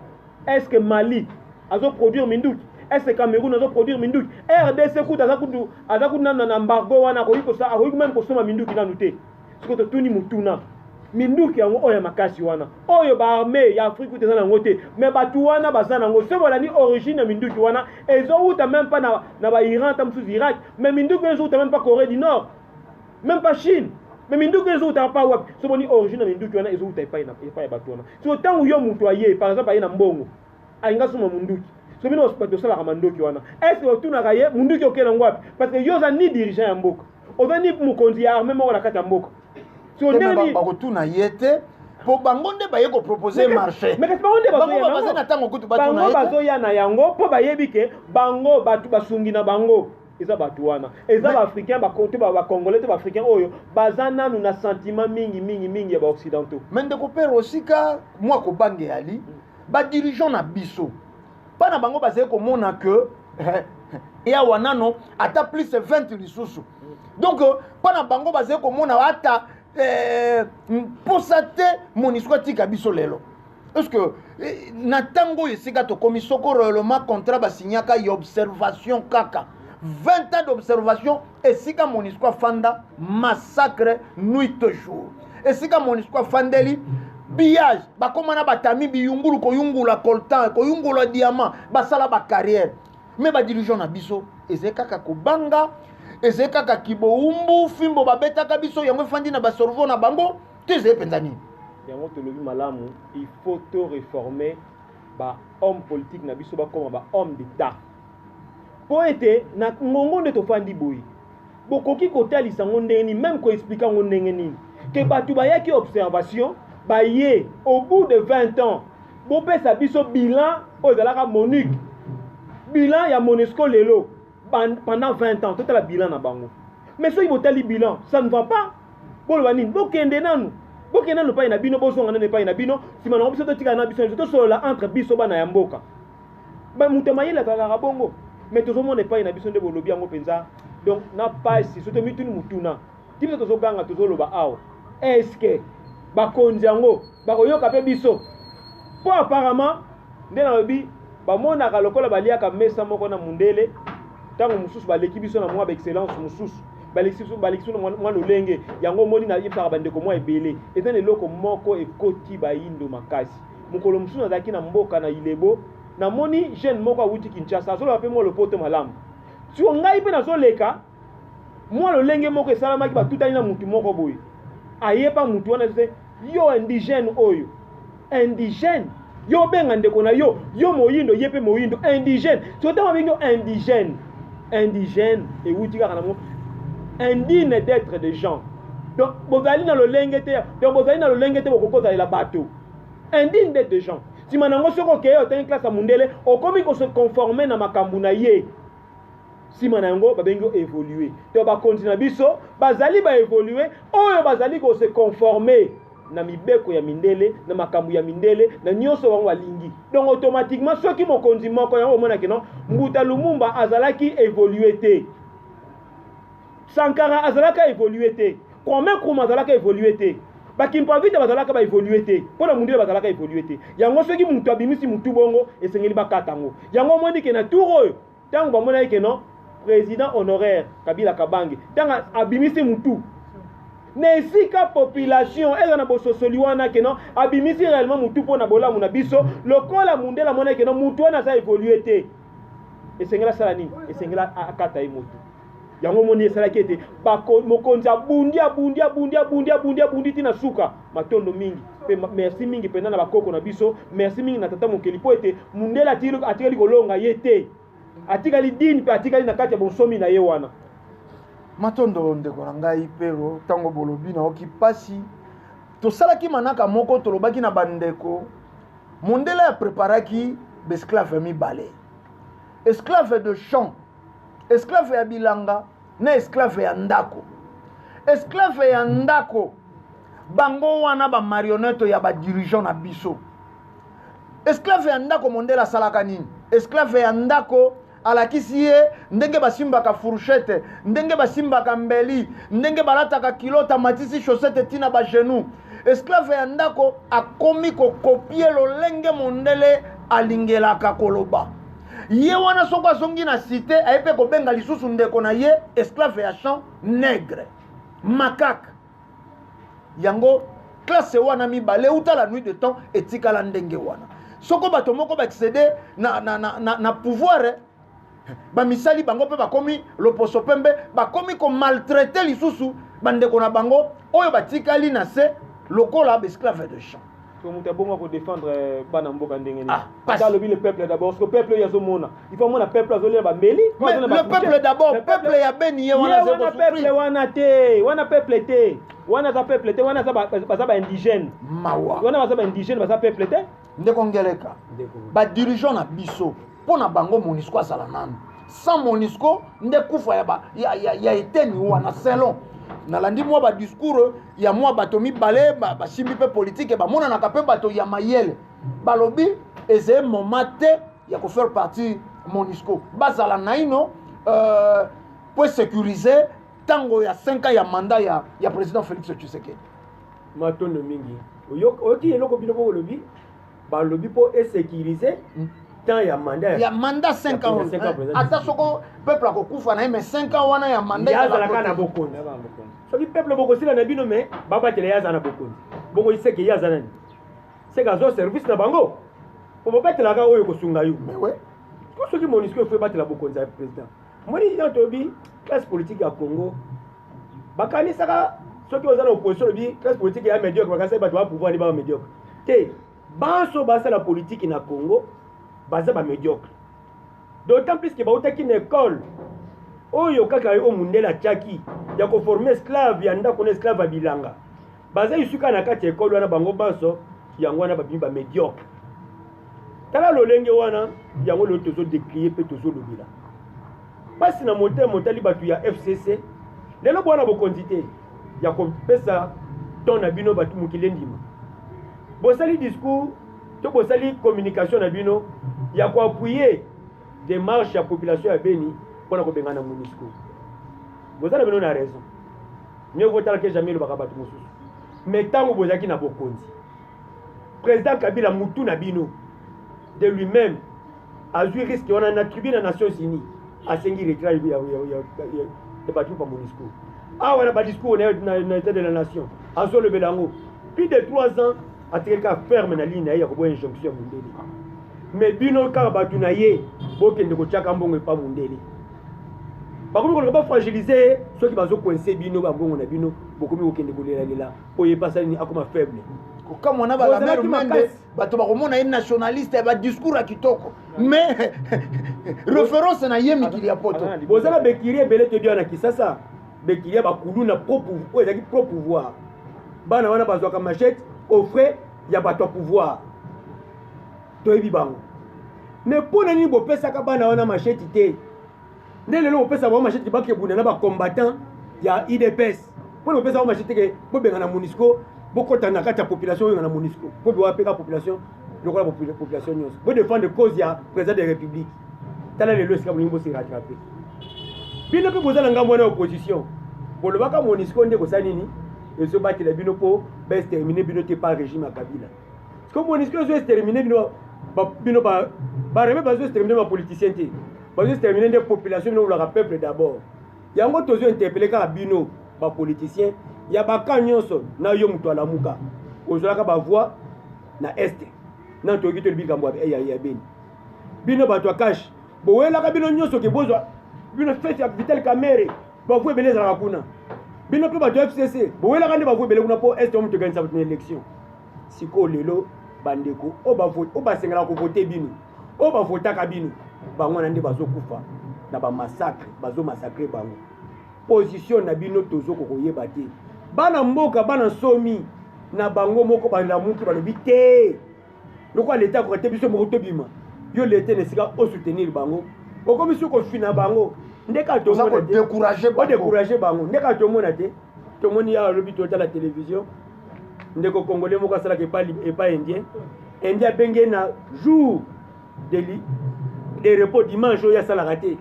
est ce que Mali azoproduire minduki? Est ce que Cameroun azoproduire minduki? RDC kutu aza kutu, aza kutu nanu na embargo wana, akoki même kosomba minduki nanu te. Siko totuni mutuna, minduki yango oyo ya makasi wana, oyo baarmée ya Afrique kutu eza nango te, mais bato wana baza nango, soki bolandi origine ya minduki wana, ezowuta même pas na baIran, ta mosusu Irak, mais minduki wana ezowuta même pas Corée du Nord, même pas Chine. Mais minduki wana ezowutaka pa wapi? So boni origine ya minduki wana ezowuta epai ya bato wana. So ntango yo moto aye, par exemple aye na mbongo, alinga soma munduki, so bino bato osalaka mandoki wana, est ce que otunaka ye munduki okende yango wapi? Parce que yo oza ni dirigeant ya mboka, oza ni mokonzi ya armée moko na kati ya mboka. So ndenge bakotuna ye te, mpo bango nde baye kopropose marché. Mais kasi bango nde baza na ntango kutu. Bango bazoya na yango mpo bayebi ke bango bato basungi na bango eza bato wana, eza baafricain to bacongolais to baafricain oyo baza nanu na sentiment mingi mingi mingi ya baoccidentaux. Mais ndeko pere, osika mwa kobanga eyali badirigeant na biso, mpa na bango bazali komona ke yawa nano ata plus 20 lisusu. Donc mpa na bango bazali komona ata mposa te MONUSCO atika biso lelo. Est ce que na ntango oyo esika tokomi, soko réellement contrat basignaka ya observation, kaka 20 ans d'observation, esika MONUSCO afanda, massacre nuit et jour, esika MONUSCO afandeli pillage, bakóma na batami biyungulu, koyungula coltan, koyungula diamant, basala bacarrière. Mais badirigeant na biso ezali kaka kobanga, ezali kaka kibowumbu, fimbo babetaka biso yango efandi na bacerveau na bango to ezali mpenza nini? Yango tolobi malamu, il faut to réformer bahomme politique na biso, bakóma bahomme d'état, mpo ete na ngongo nde tofandi boye. Bokoki kotalisa yango ndenge nini, meme koexplike yango ndenge nini ke bato bayaki observation, baye au bout de 20 ans, bopesa biso bilan oyo ezalaka MONUC, bilan ya MONUSCO lelo pendant 20 ans, totala bilan na bango. Mais soki botali bilan, ça ne va pas. Boloba nini? Bokende nanu, bokende nanu epai na bino, bozonga nanu epai na bino, nsima nango biso totikala na biso, tosolola entre biso bana ya mboka. Moto ya mayele azalaka bongo, mais tozomona epai na biso nde bolobi yango mpenza. Donc na pasi, soki tomituni motuna ti biso tozoganga, tozoloba awa, est-ce bakonzi yango bakoyoka mpe biso? Mpo apparemment nde nalobi, bamonaka lokola baliaka mesa moko na mundele, ntango mosusu baleki biso na mwa baexcellence mosusu, baleki biso na mwa lolenge yango. Omoni, nayebisaka bandeko mwa ebele, eza na eloko moko ekoti bayindo makasi. Mokolo mosusu nazalaki na mboka na Ilebo, namoni jeune moko awuti Kinshasa, azoloba mpe mwa lopoto malamu. Siko ngai mpe nazoleka, mwa lolenge moko esalamaki, batutani na mutu moko boye, ayepa mutu wana te: "Yo indigène oyo, indigène, yo obenga ndeko na yo, yo moyindo, ye mpe moyindo, indigène." So ntango abengi yo indigène, indigène ewuti kaka na mo indigne d'être des gens. Donc bozali na lolenge te, donc bozali na lolenge te, bokoki kozalela bato, indigne d'être des gens. Nsima nango, soki okeye otangi classe ya mundele, okomi kose conformer na makambo na ye. Nsima na yango babengi yo évolué. To bakonzi na biso bazali baévolué oyo bazali kose conformer na mibeko ya mindele, na makambo ya mindele, na nyonso bango balingi. Donc automatiquement, soki mokonzi moko yango omonaki non, Mbuta Lumumba azalaki évolué te, Sankara azalaka évolué te, Kwame Nkrumah azalaka évolué te, baKimpa Vita bazalaka baévolué te, mpo na mundele bazalaka évolué te. Yango soki moto abimisi motu bongo, esengeli bakata yango. Yango omoni ke na tour oyo, ntango bamonaki ke non, président honoraire Kabila Kabange, ntango abimisi mutu na esika population eza na bososoli wana ke non, abimisi réellement mutu mpo na bolamu na biso, lokola mundele amonaki ke non, mutu wana aza évolué te, esengeli asala nini? Esengeli akata ye motu. Yango omoni esalaki ete mokonzi abundi, abundi, abundi, abundi, abundi, abundi ntina suka. Matondo mingi mpe merci mingi mpenza na bakoko na biso, merci mingi na tata mokeli, mpo ete mundele atikali kolonga ye te, atikali digne mpe atikali na kati ya bonsomi na ye wana. Matondo, ndeko na ngai Pero. Ntango bolobi, nayoki mpasi. Tosalaki manaka moko, tolobaki na bandeko, mondele apreparaki baesclave mibale: esclave de champ, esclave ya bilanga, na esclave ya ndako. Esclave ya ndako, bango wana bamarionnette ya badirigeant na biso. Esclave ya ndako, mondele asalaka nini? Esclave ya ndako alakisi ye ndenge basimbaka fourchette, ndenge basimbaka mbeli, ndenge balataka culotte, amatisi chaussette ntina bagenou. Esclave ya ndako akomi kocopier lolenge mondele alingelaka koloba. Ye wana, soki azongi na cité, aye mpe kobenga lisusu ndeko na ye esclave ya champ, nègre, macaque. Yango classe wana mibale, uta la nuit de temps, etikala ndenge wana. Soko bato moko baaccéder na pouvoir, bamisali bango mpe bakomi loposo pembe, bakomi komaltraiter lisusu bandeko na bango oyo batikali na se lokola baesclave de champ. So moto abongo akodéfendre bana mboka ndenge nini? Ah, ata alobi le peuple d'abord, parce que peuple oyo azomona, il faut amona peuple azolia bambeli. Mais le peuple d'abord, peuple ya Beni, ye wana ye wana peuple wana te, wana peuple te, wana aza peuple te, wana baza baindigène. Mawa. Wana baza baindigène, baza peuple te. Ndeko Ngeleka, badirigeant na biso, mpo na bango MONUSCO azala nanu, sans MONUSCO nde kufa ya eteni wana. Selon nalandi mwa badiscours ya mwa bato mibale basimbi mpe politike, bamonanaka mpe bato ya mayele, balobi ezali moment te ya kofaire partie MONUSCO, bazala naino po sécuriser ntango ya 5 ans ya mandat ya président Félix Tshisekedi. Matondo mingi. Oyoki eloko bino mpo olobi, balobi mpo esécuriser temps ya mandat. Ya mandat 5 ans, ata soko peuple akokufa na ye, mais 5 ans wana ya mandat. Ye azalaka na bokonzi. Soki peuple bokosila na bino, me babatela ye aza na bokonzi bongo, seke ye aza nani? Seke azwa service na bango po babatelaka oyo kosunga yo. Mais soki MONUSCO efo ebatela bokonzi ya président, moni yo toyebi classe politique ya Congo, bakanisaka soki oza na opposition, olobi classe politique ya médiocre, bakanisaki bato ba pouvoir nde baba médiocre te. Banso basala politike na Congo baza bamédiocre, d'autant plus ke bautaki na école. Oyo kaka oyo mundele atiaki ya koforme esclave ya ndako na esclave ya bilanga, baza lisuka na kati ya ekole wana bango banso, yango wana babimi ba médiocre. Tala lolenge wana, yango lelo tozodécrie mpe tozolobela mpasi na motema otali bato ya FCC lelo bwana bokonzi te ya kopesa ton na bino bato mokili endima. Bosali discours to bosali communication na bino ya koappuyer démarche ya population ya Beni mpona kobengana MONUSCO. Boza na bino na raison, mieux vaut tard que jamais elobaka bato mosusu. Mais ntango bozalaki na bokonzi, président Kabila mutu na bino de lui-même azwi risque wana na tribune ya Nations Unies, asengi retrait ya bato pa MONUSCO. Awa na badiscours na état de la nation azolobela yango plus de 3 ans, atikali kaka ferme na ligne na ye ya koboya injonction ya mondele. Mais bino kaka bato na ye bokende kotiaka mbongo epa mondele, bakomi koluka bafragilize ye. Soki bazocoincer bino bambongo na bino, bokomi kokende kolelalela po ye pasali nini, akoma faible. Kokamwa na balamere Mende, bato bakomona ye nationaliste ya badiscours ya kitoko, mais référence na ye mikili ya poto. Boza na bekiri ebele, toyebi wana na Kisasa, bekiri ya bakulu na pro, oyo ezalaki pro pouvoir. Bana wana bazwaka machette au frais ya bato ya pouvoir, toyebi bango. Mais mpo na nini bopesaka bana wana machette te? Nde lelo bopesa bango machette, bakebunda na bacombattant ya UDPS. Mpo na bopesa bango machette ke bobengana MONUSCO, bokɔta na kati ya population oyo na MONUSCO, mpo boapeka population lokola population nyonso, bodéfendre cause ya président de république. Tala lelo esika bolingi bose rattraper. Bino mpe boza na ngambo wana ya opposition, bolobaka MONUSCO nde kosala nini, ezobatela bino mpo baexterminer bino te par régime ya Kabila. Parce que MONUSCO ezo exterminer bino, bino bareme bazo exterminer bapoliticien te, bazo exterminer nde population. Bino bolaka peuple d'abord. Yango tozo interpeller kaka bino bapoliticien ya baka nyonso. Na yo moto alamuka, ozwalaka bavoix na Est, na toyoki tolobi likambo ya Beni. Bino bato ya CACH, bowelaka bino nyonso ke bozwa bino fete ya Vital Kamerhe, bavoix ebele ezalaka kuna. Bino mpe bato ya FCC, bowelaka nde bavoix ebele kuna mpo Est omo tokanisa bato na élection. Sikoyo lelo bandeko oyo basengelaka kovote bino, oyo bavotaka bino, bango wana nde bazokufa na bamassacre, bazomassacre bango. Position na bino tozoko koyeba te. Bana mboka, bana nsomi na bango moko balamuki, balobi te, lokola leta akoka te, biso moko tobima. Yo leta, na esika osoutenir bango, okomi soki kofina bango nde kaka odécourager bango. Nde kaka tomona te, tomoni awa alobi, totala télévision, ndeko congolais moko asalaka epai indien, indien abenge na jour de repos, dimanche oyo asalaka te,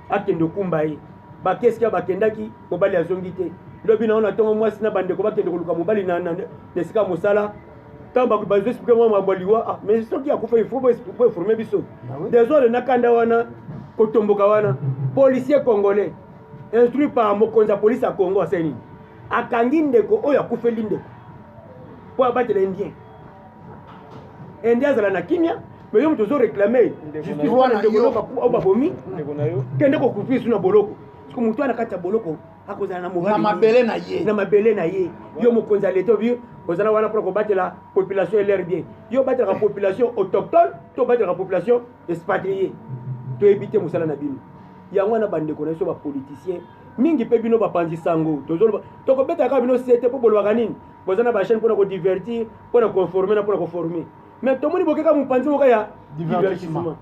akende okumba ye. Bakeski bakendaki, mobali azongi te. Lobi na wana ntongo, mwasi na bandeko bakende koluka mobali na esika mosala. Ntango bazo expliquer mwa makambo ya liwa, ah, mais soki akufa, il faut boinformer biso. Désordre na kanda wana, kotomboka wana, policier congolais instruit par mokonzi ya polise ya Congo asali nini? Akangi ndeko oyo akufeli ndeko mpo abatela indien, indien azala na kimia. Mais yo moto ozoréclame justice wana, ndeko oyo babomi, kende kokufi su na boloko. Parce moto wana kati ya boloko akozala na morale mabele na ye. Na mabele na ye. Yo mokonzi ya leta, obi ozala wana mpona kobatela population elere bien. Yo obatelaka population autochtone to obatelaka population expatrié? Toyebi te mosala na bino. Yango wana bandeko na biso bapoliticien mingi mpe bino bapanzi sango, tozoloba, tokobetaka bino sete mpo bolobaka nini? Boza na bachaîne mpona kodivertir, mpona koinformer na mpona koformer. Mais tomoni bokeka mopanzi moko ya divertissement,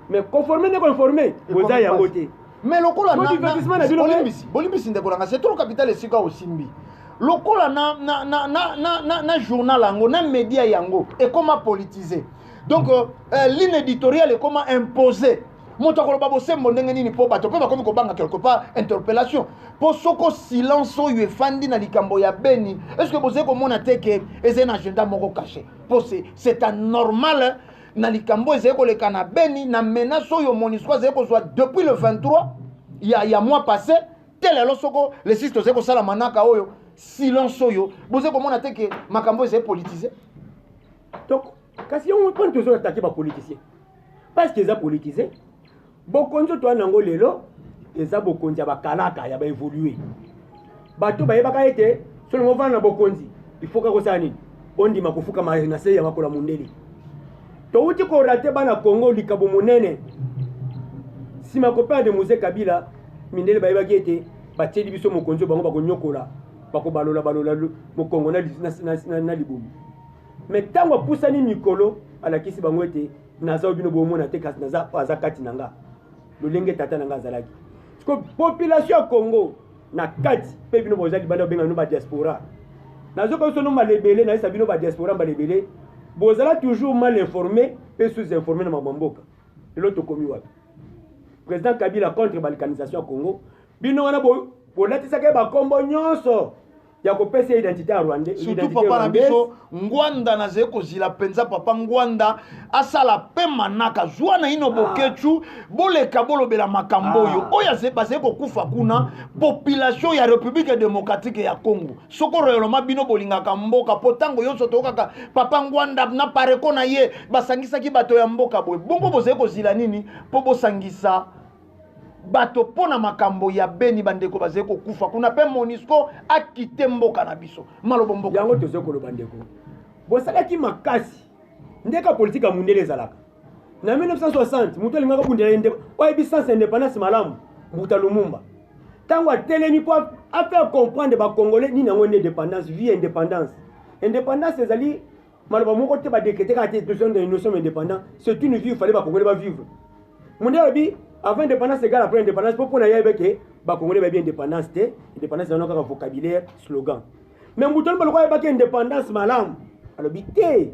mais koformer nde koinformer boza yango te. Mais lokola bolimbisi, bolimbisi ndeko nanga, c'est trop capital esika osimbi. Lokola na journal yango, na média yango ekoma politisé, donc ligne éditoriale ekoma imposé, moto akoloba bosembo ndenge nini? Mpo bato mpe bakomi kobanga quelque part interpellation, mpo soko silence oyo efandi na likambo ya Beni, est ce que bozali komona te ke ezali na agenda moko caché? Mpo c'est anormal na likambo ezali koleka na Beni, na menace oyo MONUSCO azali kozwa depuis le 23 ya mois passé te lelo soko le 6 tozali kosala manaka oyo. Silence oyo, bozali komona te ke makambo ezali politisé? Donc kasi yango mponi tozo attaquer bapoliticien, parce que eza politisé. Bokonzi oyo toya nango lelo eza bokonzi ya bakalaka ya baévolué. Bato bayebaka ete soki ovanda na bokonzi, il faut kaka kosala nini? Ondima kofukama na se ya makolo ya mondele. Touti korater bana Congo likabo monene. Nsima koperdre Mzee Kabila, mindele bayebaki ete batieli biso mokonzi oyo bango bakonyokola, bakobalola balola mokongo na libumu. Mais ntango apusani mikolo, alakisi bango ete naza oyo bino bomona te, kasi naza oyo aza kati na nga, lolenge tata na nga azalaki. Siko population ya Congo na kati mpe bino boza libanda, bobenga bino ba diaspora, nazoka biso no mbala ebele, nayesa bino ba diaspora mbala ebele, bozala toujours mal informé mpe sous informé na makambo ya mboka. Lelo tokomi wapi? Président Kabila contre balkanisation ya Congo, bino wana bolatisaka ye bakombo nyonso ya kopesa identité ya Rwandais. Surtout papa na biso Ngwanda, nazali kozila mpenza papa Ngwanda asala mpe manaka zwa na ino Boketshu, boleka bolobela makambo oyo oyo bazali kokufa kuna, population ya République démocratique ya Congo. Soko réellement bino bolingaka mboka, mpo ntango nyonso toyokaka papa Ngwanda na pareko na ye basangisaki bato ya mboka boye, bongo bozali kozila nini mpo bosangisa bato mpo na makambo ya Beni? Bandeko bazali kokufa kuna mpe MONUSCO akite mboka na biso. Malobo mboka. Yango tozoki koloba, ndeko, bosalaki makasi ndeka politike ya mundele ezalaka na 1960. Moto alingaka bundela oyo ayebi sens indépendance malamu, Mbuta Lumumba, ntango atelemi mpo afaire comprendre Bacongolais nini yango nde indépendance, vie indépendance. Indépendance ezali maloba moko te, badécréter kaka te nous sommes indépendants. C'est une vie, fallait Bacongolais bavivre. Mondele alobi avant indépendance égale après indépendance, mpo mpona ye ayeba ke Bacongolais bayebi indépendance te, indépendance ezali kaka vocabulaire, slogan. Mais Mbuta Lumumba, lokola ayebaki indépendance malamu, alobi te,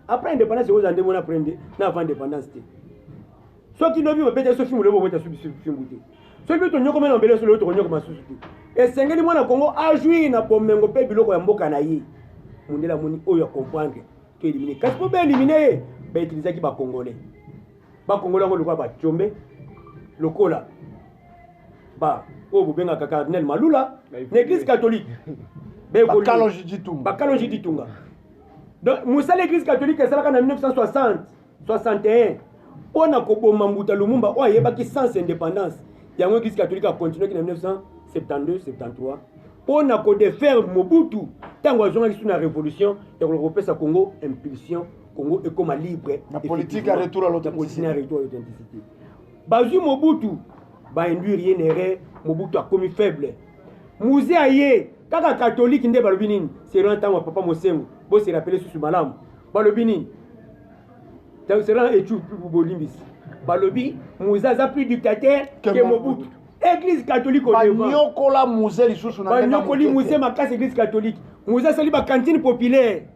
après indépendance ekozala nde mona après na avant indépendance te. Soki lobi babeta biso fimbu, lobi bobeta fimbu te. Soki mpe tonyokoma na mabele, so lobi tokonyokoma susu te. Esengeli mwana Kongo ajouir na bomengo mpe biloko ya mboka na ye. Mondele amoni oyo acomprendre to éliminer, kasi mpo baéliminer ye, bautilisaki Bacongolais. Bacongolais yango lokola bacombe, lokola ba oyo bobengaka cardinal Malula na Église catholique. Bakalongi Ditunga. Bakalongi Ditunga. Donc mosala Église catholique esalaka na 1960 61 mpo na koboma Mbuta Lumumba oyo ayebaki sens indépendance, yango Église catholique acontinuaki na 1972 73 mpo na kodéfaire Mobutu ntango azongaki su na révolution ya koloka kopesa Congo impulsion, Congo ekóma libre. Na politique ya retour à l'authenticité. Na retour à l'authenticité, bazwi Mobutu, bainduire ye na erreur, Mobutu akomi faible. Mzee aye kaka catholique nde balobi nini? Selon ntango ya papa Monsengwo, bose rappeler susu malamu, balobi nini? Selon etu bolimbisi, balobi Mzee aza plus dictateur que Mobutu. Église catholique. Banyokola Mzee lisusu. Na banyokoli Mzee makasi. Église catholique, Mzee asali bacantine populaire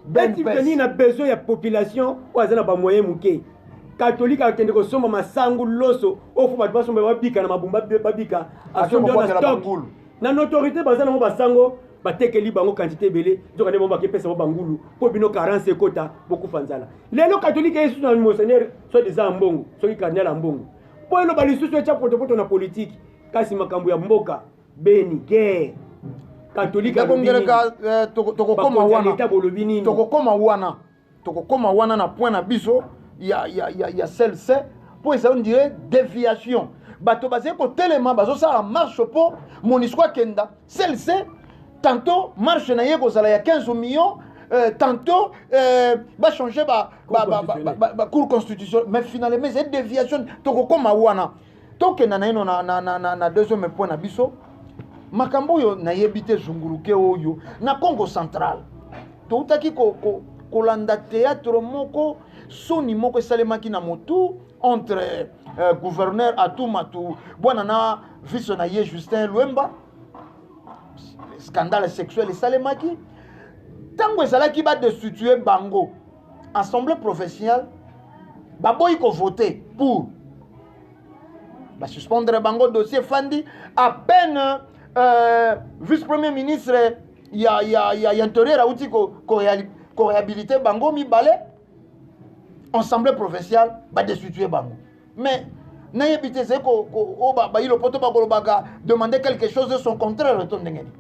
beti veni na besoin ya population oyo aza na bamoyen moke. Catholique akende kosomba masangu, loso oyo fo bato basomba, babika na mabumba, babika, asombi wana stock na notoriété, baza nango basango, batekeli bango quantité ebele, nzoka nde bango bakepesa bango bangulu mpo bino carence ekota, bokufa nzala. Lelo catholique ye susu na monseigneur soit eza ya mbongo, soki cardinal ya mbongo, mpo eloba lisusu etya potopoto na politike. Kasi makambo ya mboka Beni, guerre catholique. Ngeleka, tokokoma wana. Bolobi nini? Tokokoma wana, tokokoma wana na point na biso ya CLC, mpo eza on dirait déviation. Bato bazali kotelema, bazosala marche mpo MONUSCO akenda. CLC tantôt marche na ye kozala ya 15 millions, tantôt bachanger ba cour constitution, mais finalement c'est déviation. Tokokoma wana. Tokenda na yeno na deuxième point na biso. Makambo oyo nayebi te, zunguluke oyo na Congo central, toutaki kolanda théâtre moko, soni moko esalemaki na motu entre gouverneur Atou Matubuana na vice na ye Justin Lwemba. Scandale sexuel esalemaki ntango ezalaki badestituer bango. Assemblée provinciale baboyi kovote pour basuspendre bango. Dossier efandi à peine, vice premier ministre ya intérieur auti koréhabiliter bango mibale, assemblée provinciale badestituer bango. Mais nayebi te, ezali oyo bayilo poto bakolobaka demander quelque chose de son contraire to ndenge nini?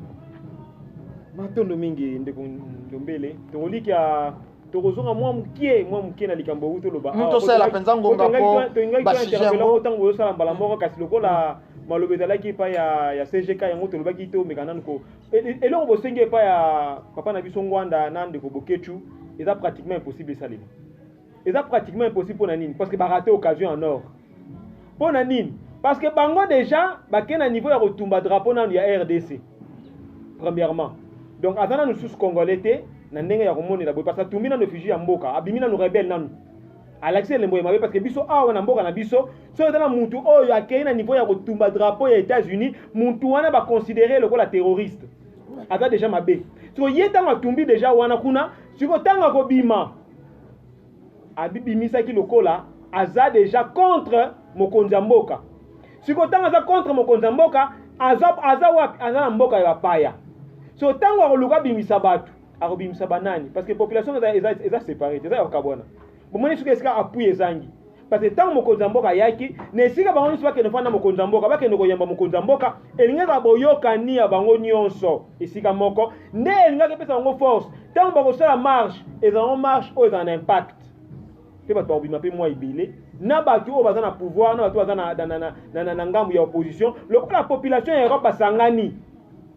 Matondo mingi, ndeko Ndombele. Tokolikia tokozonga mwa mokie, mwa mokie na likambo oyo toloba. Tosala mpenza ngonga po basujet yango ntango bozosala mbala moko, kasi lokola maloba ezalaki epai ya CGK, yango tolobaki tomeka nanu ko eloko bosengi epai ya papa na biso Ngwanda na ndeko Bokechu. Eza pratiquement impossible esalema, eza pratiquement impossible. Mpo na nini? Parce que baraté occasion en or. Mpo na nini? Parce que bango déjà bakei na niveau ya kotumba drapeau nanu ya RDC premièrement. Donc aza nanu susu congolais te na ndenge ya komonela boye, parce que atumbi nanu effigie ya mboka, abimi nanu rebelle, nanu alakisi elembo ya mabe. Parce que biso awa na mboka na biso, soki eza na mutu oyo akei na niveau ya kotumba drapeau ya États-Unis, mutu wana baconsidérer lokola terroriste, aza déjà mabe. Siko ye ntango atumbi déjà wana kuna, siko ntango akobima, abibimisaki lokola aza déjà contre mokonzi ya mboka. Siko ntango aza contre mokonzi ya mboka, aza wapi? Aza na mboka ya bapaya. So ntango akoluka abimisa bato, akobimisa banani? Parce que population eza séparé te, eza ya kokabwana. Bomoni soki esika appui ezangi, parce que ntango mokonzi ya mboka ayaki na esika, bango nyonso bakende fanda mokonzi ya mboka, bakende koyamba mokonzi ya mboka, elingi ezala boyokani ya bango nyonso esika moko nde elingaki epesa bango force. Ntango bakosala marche, ezala marche oyo ezala na impact mpe bato bakobima mpe mwa ebele, na bato oyo baza na pouvoir, na bato baza na ngambu ya opposition. Lokola population ya Europe basangani,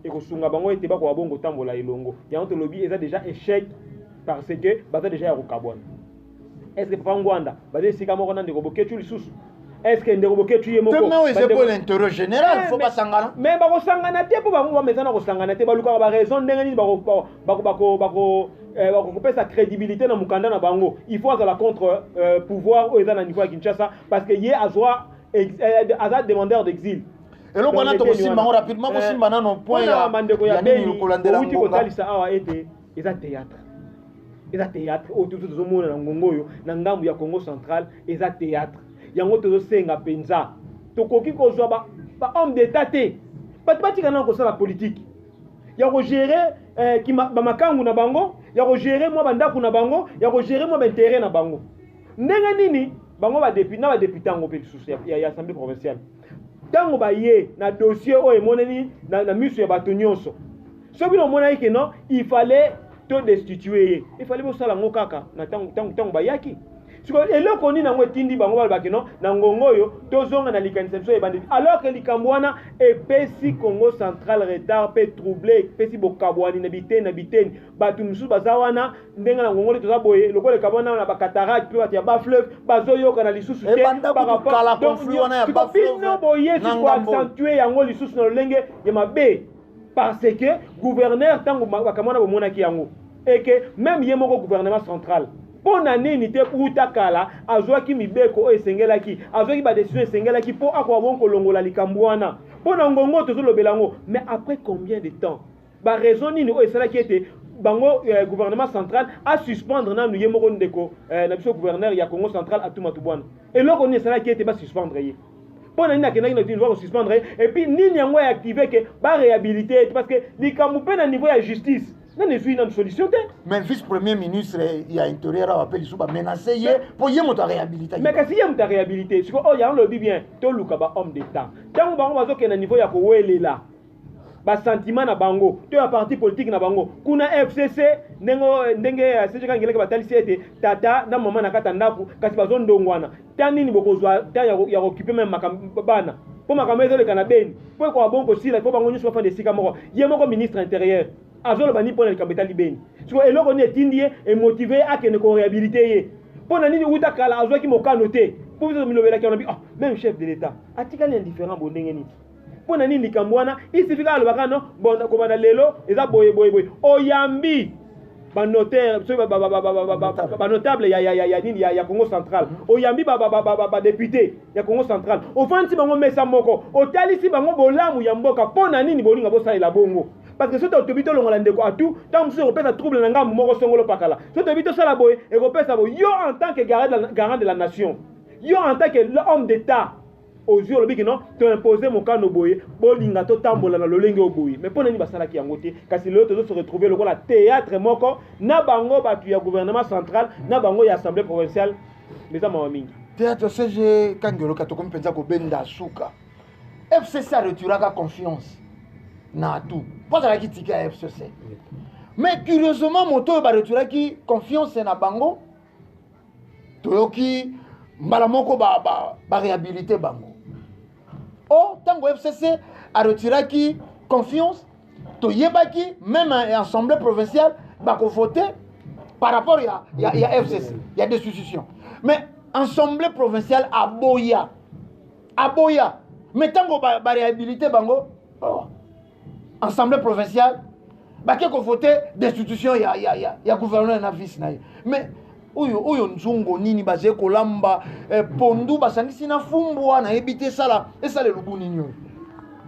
ekosunga bango ete bakoka bongo kotambola elongo. Yango tolobi eza déjà échec, parce que baza déjà ya kokabwana. Est ce que papa Ngwanda baza esika moko na ndeko Boketu lisusu? Est ce que ndeko Boketu ye moko? Eza pour l'intérêt général, faut basangana. Mais bakosangana te, mpo bango bameza na kosangana te. Balukaka baraison ndenge nini bakopesa crédibilité na mokanda na bango. Il faut azala contre pouvoir oyo eza na niveau ya Kinshasa, parce que ye azwa, aza demandeur d'exil. Eloko wana tokosimba yango rapidement, kosimba nano point ya bandeko ya Beni. Outi kotalisa awa ete eza théâtre, eza théâtre oyo tozo tozomona na ngongo oyo na ngambu ya Congo Central, eza théâtre. Yango tozosenga mpenza, tokoki kozwa ba homme d'état te, bato batika nano kosala politique ya kogérer bamakangu na bango, ya kogérer mwa bandako na bango, ya kogérer mwa baintérêt na bango. Ndenge nini bango na badéputé yango mpe lisusu ya assemblée provinciale, ntango baye na dossier oyo emonani na miso ya bato nyonso, soki bino omonaki ke non, il fallait to destituer ye, il fallait bosala yango kaka na ntango bayaki. Sikoyo eloko nini yango etindi bango balobaki non, na ngongo oyo tozonga na likanisa biso ebandeli, alors que likambo wana epesi Congo Central retard mpe trouble, epesi bokabwani na biteni na biteni? Bato mosusu baza wana ndenge na ngongo nde toza boye, lokola ekabwana na bacataracte mpe bato ya bafleuve bazoyokana lisusu te. Bino boye susu koaccentuer yango lisusu na lolenge ya mabe, parce que gouverneur, ntango makambo wana bomonaki yango, eke même ye moko gouvernement central, mpo na nini te uta kala azwaki mibeko oyo esengelaki, azwaki badécision esengelaki mpo akoka bongo kolongola likambo wana? Mpo na ngongo tozolobela yango, mais après combien de temps? Baraison nini oyo esalaki ete bango gouvernement central asuspendre nanu ye moko ndeko na biso gouverneur ya Congo Central, Atou Matubuana? Eloko nini esalaki ete basuspendre ye? Mpo na nini akendaki na niveau kosuspendre ye? Et puis nini yango eactiver ke baréhabiliter ye? Parce que likambo mpe na niveau ya justice nani ezwi nanu solution te. Mais vice premier ministre ya intérieur awa mpe lisusu bamenacer ye mpo ye moto aréhabiliter. Mais kasi ye moto aréhabiliter. Siko oyo yango lobi bien, toluka bahomme d'état. Ntango bango bazokende na niveau ya kowelela basentiment na bango to ya parti politique na bango kuna, FCC, ndenge SG Kangeleke batalisi ete tata na mama na kati ya ndako kasi bazondongwana ta nini, bokozwa ta ya kooccuper même makambo bana, mpo makambo ezoleka na Beni, mpo ekoka bongo kosila, mpo bango nyonso bafanda esika moko. Ye moko ministre intérieur azoloba nini mpo na likambo etali Beni? Siko eloko nini etindi ye, emotiver ye akende koréhabiliter ye? Mpo na nini uta kala azwaki mokano te? Mpo biso milobelaki wana bi, oh, même chef de l'état atikali indifférent bo ndenge nini? Mpo na nini likambo wana isifi kaka alobaka no, bon, kobanda lelo eza boye boye boye? Oyambi banotaire, soki banotable ya nini ya Congo Central, oyambi badéputé ya Congo Central, ofandisi bango mesa moko, otalisi bango bolamu ya mboka. Mpo na nini bolinga bosalela bongo? Parce que soki totobi tolongola ndeko Atu, ntango mosusu ekopesa trouble na ngambu moko songolo pakala. Soki toyebi tosala boye, ekopesa boye. Yo en tant que garant de la nation, yo en tant que homme d'état, ozwi, olobi kino toimpose mokano boye, bolinga totambola na lolenge oyo boye. Mais mpo na nini basalaki yango te? Kasi lelo tozo se retrouver lokola théâtre moko na bango bato ya gouvernement central, na bango ya assemblée provinciale. Eza mawa mingi. Théâtre. SG Kangeloka, tokomi mpenza kobenda suka. FCC aretiraka confiance na Atu mpo azalaki tike ya FCC, mais curieusement moto oyo baretiraki confiance na bango, toyoki mbala moko baréhabiliter ba bango. O ntango FCC aretiraki confiance, toyebaki même assemblée provinciale bakovote par rapport ya FCC ya destitution, mais assemblée provinciale aboya, aboya. Mais ntango baréhabilite bango, oh, assemblée provinciale bake kovote destitution ya gouverneur na vice na ye. Mais oyo nzungo nini bazali kolamba, pondu basangisi na fumbwa, nayebi te esala elubu nini oyo?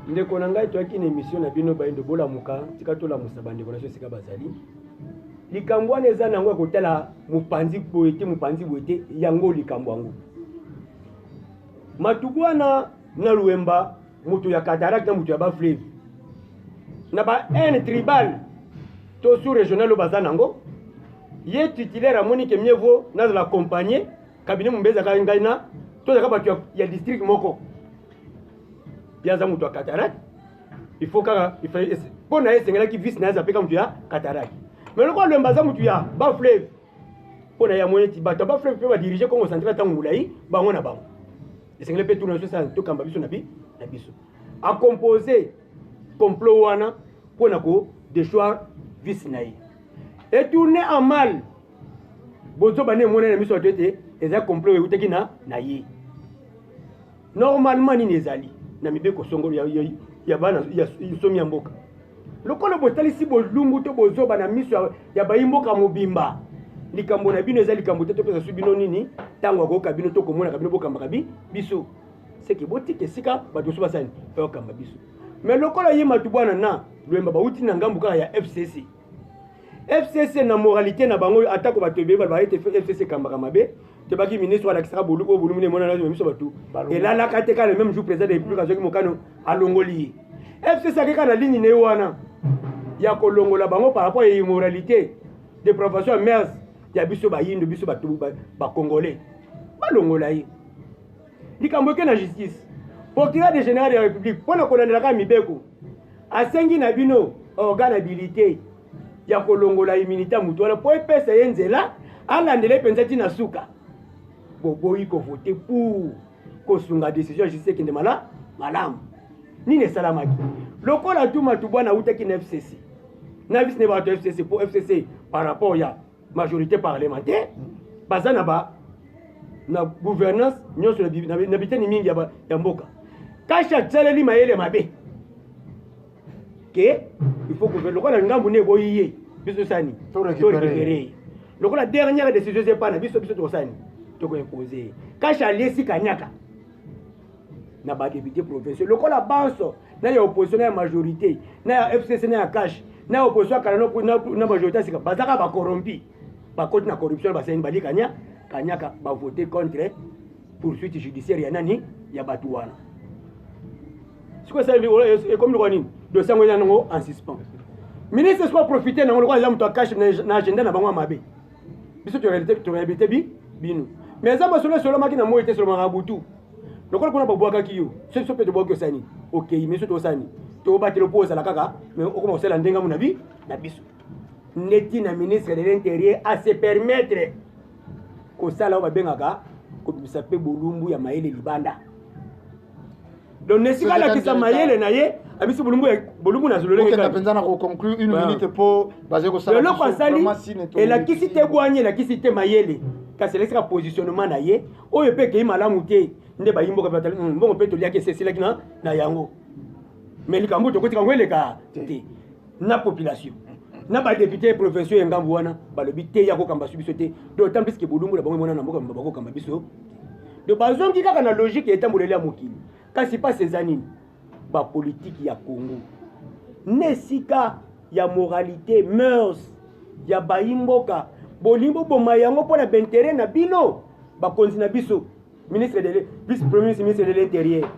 Ndeko na ngai, toyaki na émission na bino Bayindo Bolamuka. Tika tolamusa bandeko na biso esika bazali. Likambo wana eza nango ya kotala mopanzi boye te, mopanzi boye te. Yango likambo yango, Matuku wana na Luemba, moto ya Cataracte na moto ya Bas-Fleuve, na ba haine tribal to sous régional oyo baza nango, ye titulaire amoni ke mieux vaut nazala accompagné cabinet mombe ezalaka ngai na tozalaka bato ya district moko. Ye aza moto ya Cataracte, il faut kaka mpo na ye esengelaki vice na ye aza mpe ka moto ya Cataracte. Mais lokola Lwemba aza moto ya Bas-Fleuve, mpo na ye amoni eti bato ya Bas-Fleuve mpe badirige Congo Central ntango molai, bango na bango esengeli mpe tour na biso esala tokamba biso na biso. Acompose complot wana mpo na kodéchoir vice na ye, etourne en mal. Bozoba nde emonani na miso bato ete eza complot eutaki na ye. Normalement, nini ezali na mibeko songolo ya bana ya somi ya mboka? Lokola botalisi bolumbu to bozoba na miso ya bayi mboka mobimba, likambo na bino eza likambo te. Topesa su bino nini ntango akoyoka bino to komonaka bino bokambaka biso? Seke botika esika bato mosusu basali bayokamba biso. Mais lokola ye Matubwana na Lwemba bauti na ngambu kaka ya FCC, FCC na moralité na bango, atako bato ebele baloba ete FCC ekambaka mabe, tobaki ministre alakisaka bolu oyo bolumbu emonana miso bato elalaka te. Kaka le même jour, président de la République azwaki mokano, alongoli ye. FCC akeka na ligne na ye wana ya kolongola bango par rapport ya immoralité, dépravation ya mœurs ya biso bayindo, biso bato bacongolais. Balongola ye, likambo eke na justice. Procureur de général de la République, mpona kolandelaka mibeko, asengi na bino organe habilité ya kolongola immunité ya motu wana mpo epesa ye nzela alandela ye mpenza ntina suka. Boboyi kovote pour kosunga décision ya justice ekende malamu. Nini esalamaki? Lokola tu Matubwana autaki na FCC na vice ne bato ya FCC, mpo FCC par rapport ya majorité parlementaire baza na ba na gouvernance nyonso na biteni mingi ya mboka, kasi atialeli mayele mabe ke il faut que lokola ngambu nde eboyi ye, biso sani torécupere ye. Lokola dernière décision eza epa na biso, biso tokosani tokoimpose ye. Kasi aliesi kanyaka na badéputé provinciaux, lokola banso na ya opposition na ya majorité, na ya FCC na ya CACH, na ya opposition ya kala na majorité ya sika, bazaka bacorrompi, bakoti na corruption, baseni bali kanya kanyaka, bavote contre poursuite judiciaire ya nani, ya bato wana. Sikoyo esali ekomi lokola nini? Dossier yango eza nango en suspens. Ministre sikoyo aprofite nango, lokola eza moto acache na agenda na bango ya mabe. Biso toréhabilité bino, mais eza masolo esolomaki na moi te, esolomaka butu. Lokola kuna babwakaki yo, so biso mpe tobwaki, osani okei, mais biso tosani tobatela mpo ozala kaka, mais okoma kosala ndenge amu na biso. Neti na ministre de l'Intérieur ase permettre kosala oyo babengaka kobimisa mpe bolumbu ya mayele libanda. Donc nesika alakisa mayele na ye, abisi bolumbu, bolumbu na lolenge mpenza na koconclure une minute mpo bazali kosala. Eloko asali elakisi te bwanya, elakisi te mayele, kasi elakisaka positionnement na ye oyo mpe ekei malamu te. Nde bayimboka batali mbongo mpe toliaki eseselaki na yango. Mais likambo tokotika yango eleka te na population na badéputé provinciaux ya ngambu wana balobi te ya kokamba su biso te, d'autant plus ke bolumbu na bango emona na mboka, bakokamba biso. Donc bazongi kaka na logique ya etamboleli ya mokili. Kasi mpasi eza nini? Bapolitike ya Congo, na esika ya moralité, mœurs ya bayimboka, bolingi boboma yango mpo na baintérêt na bino. Bakonzi na biso, ministre de vice premier ministre, ministre de l'Intérieur,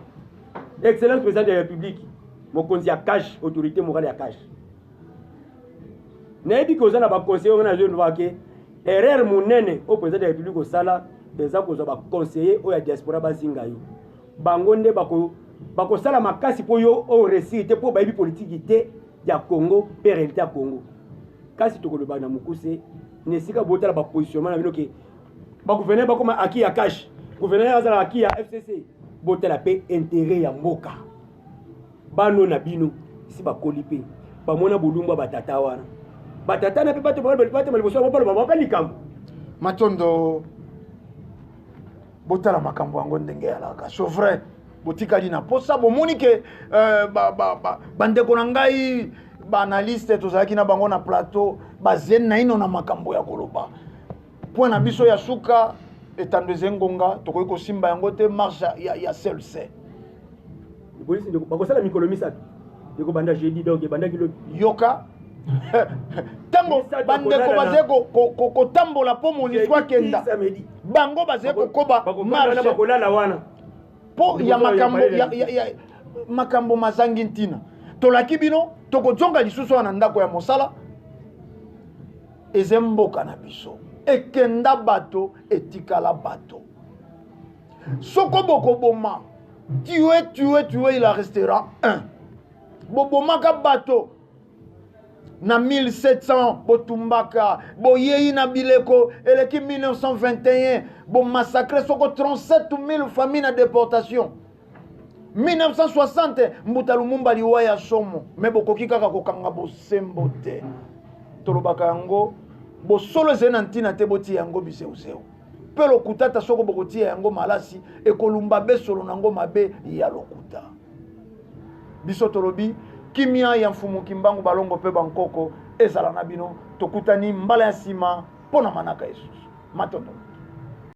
excellence président de la République, mokonzi ya CACH, autorité morale ya CACH, nayebi ke oza na baconseiller oyo. Nazoloba ke erreur monene oyo président de la République osala eza kozwa baconseiller oyo ya diaspora bazinga yo. Bango nde bakosala makasi mpo yo oyo réussir te, mpo bayebi politiki te ya Congo mpe réalité ya Congo. Kasi tokoloba na mokuse, na esika botala bapositionnement na bino ke bagouverneur bakoma aki ya CACH, gouverneur azala aki ya FCC, botala mpe intérêt ya mboka. Bano na bino esi bakoli mpe bamona bolumbu ya batata wana, batata na mpe bato batema liboso baloba baka likambo. Matondo. Botala makambo yango ndenge eyalaka, c'est vrai. Botikali na posa, bomoni ke bandeko na ngai baanalyste tozalaki na bango na plateau bazeli naino na makambo ya koloba. Point na biso ya suka, etando eze ngonga, tokoki kosimba yango te. Marche ya CLC. Polisi bakosala mikolo 3, ekobanda jeudi, donc ebandaki lobi. Yoka, ntango bandeko bazali kotambola mpo MONUSCO akenda, bango bazali kokoba marche. Bakolala wana. Mpo ya makambo ya makambo mazangi ntina. Tolaki bino tokozonga lisusu wana na ndako ya mosala. Eza mboka na biso, ekenda bato, etikala bato. Soko bokoboma, tue, tue, tue, il en restera un. Bobomaka bato na 1700, botumbaka, boyei na bileko eleki 1921, bomassacre soko 37 000 famille na déportation. 1960, mbuta Lumumba, liwa ya somo. Me bokoki kaka kokanga bosembo te. Tolobaka yango, bosolo ezali na ntina te. Botia yango bizeuzeu mpe lokuta, ata soko bokotia yango malasi, ekolumba besolo nango mabe ya lokuta. Biso tolobi kimia ya Mfumu Kimbangu, balongo mpe bankoko ezala na bino. Tokutani mbala ya nsima mpo na manaka esusu. Matondo.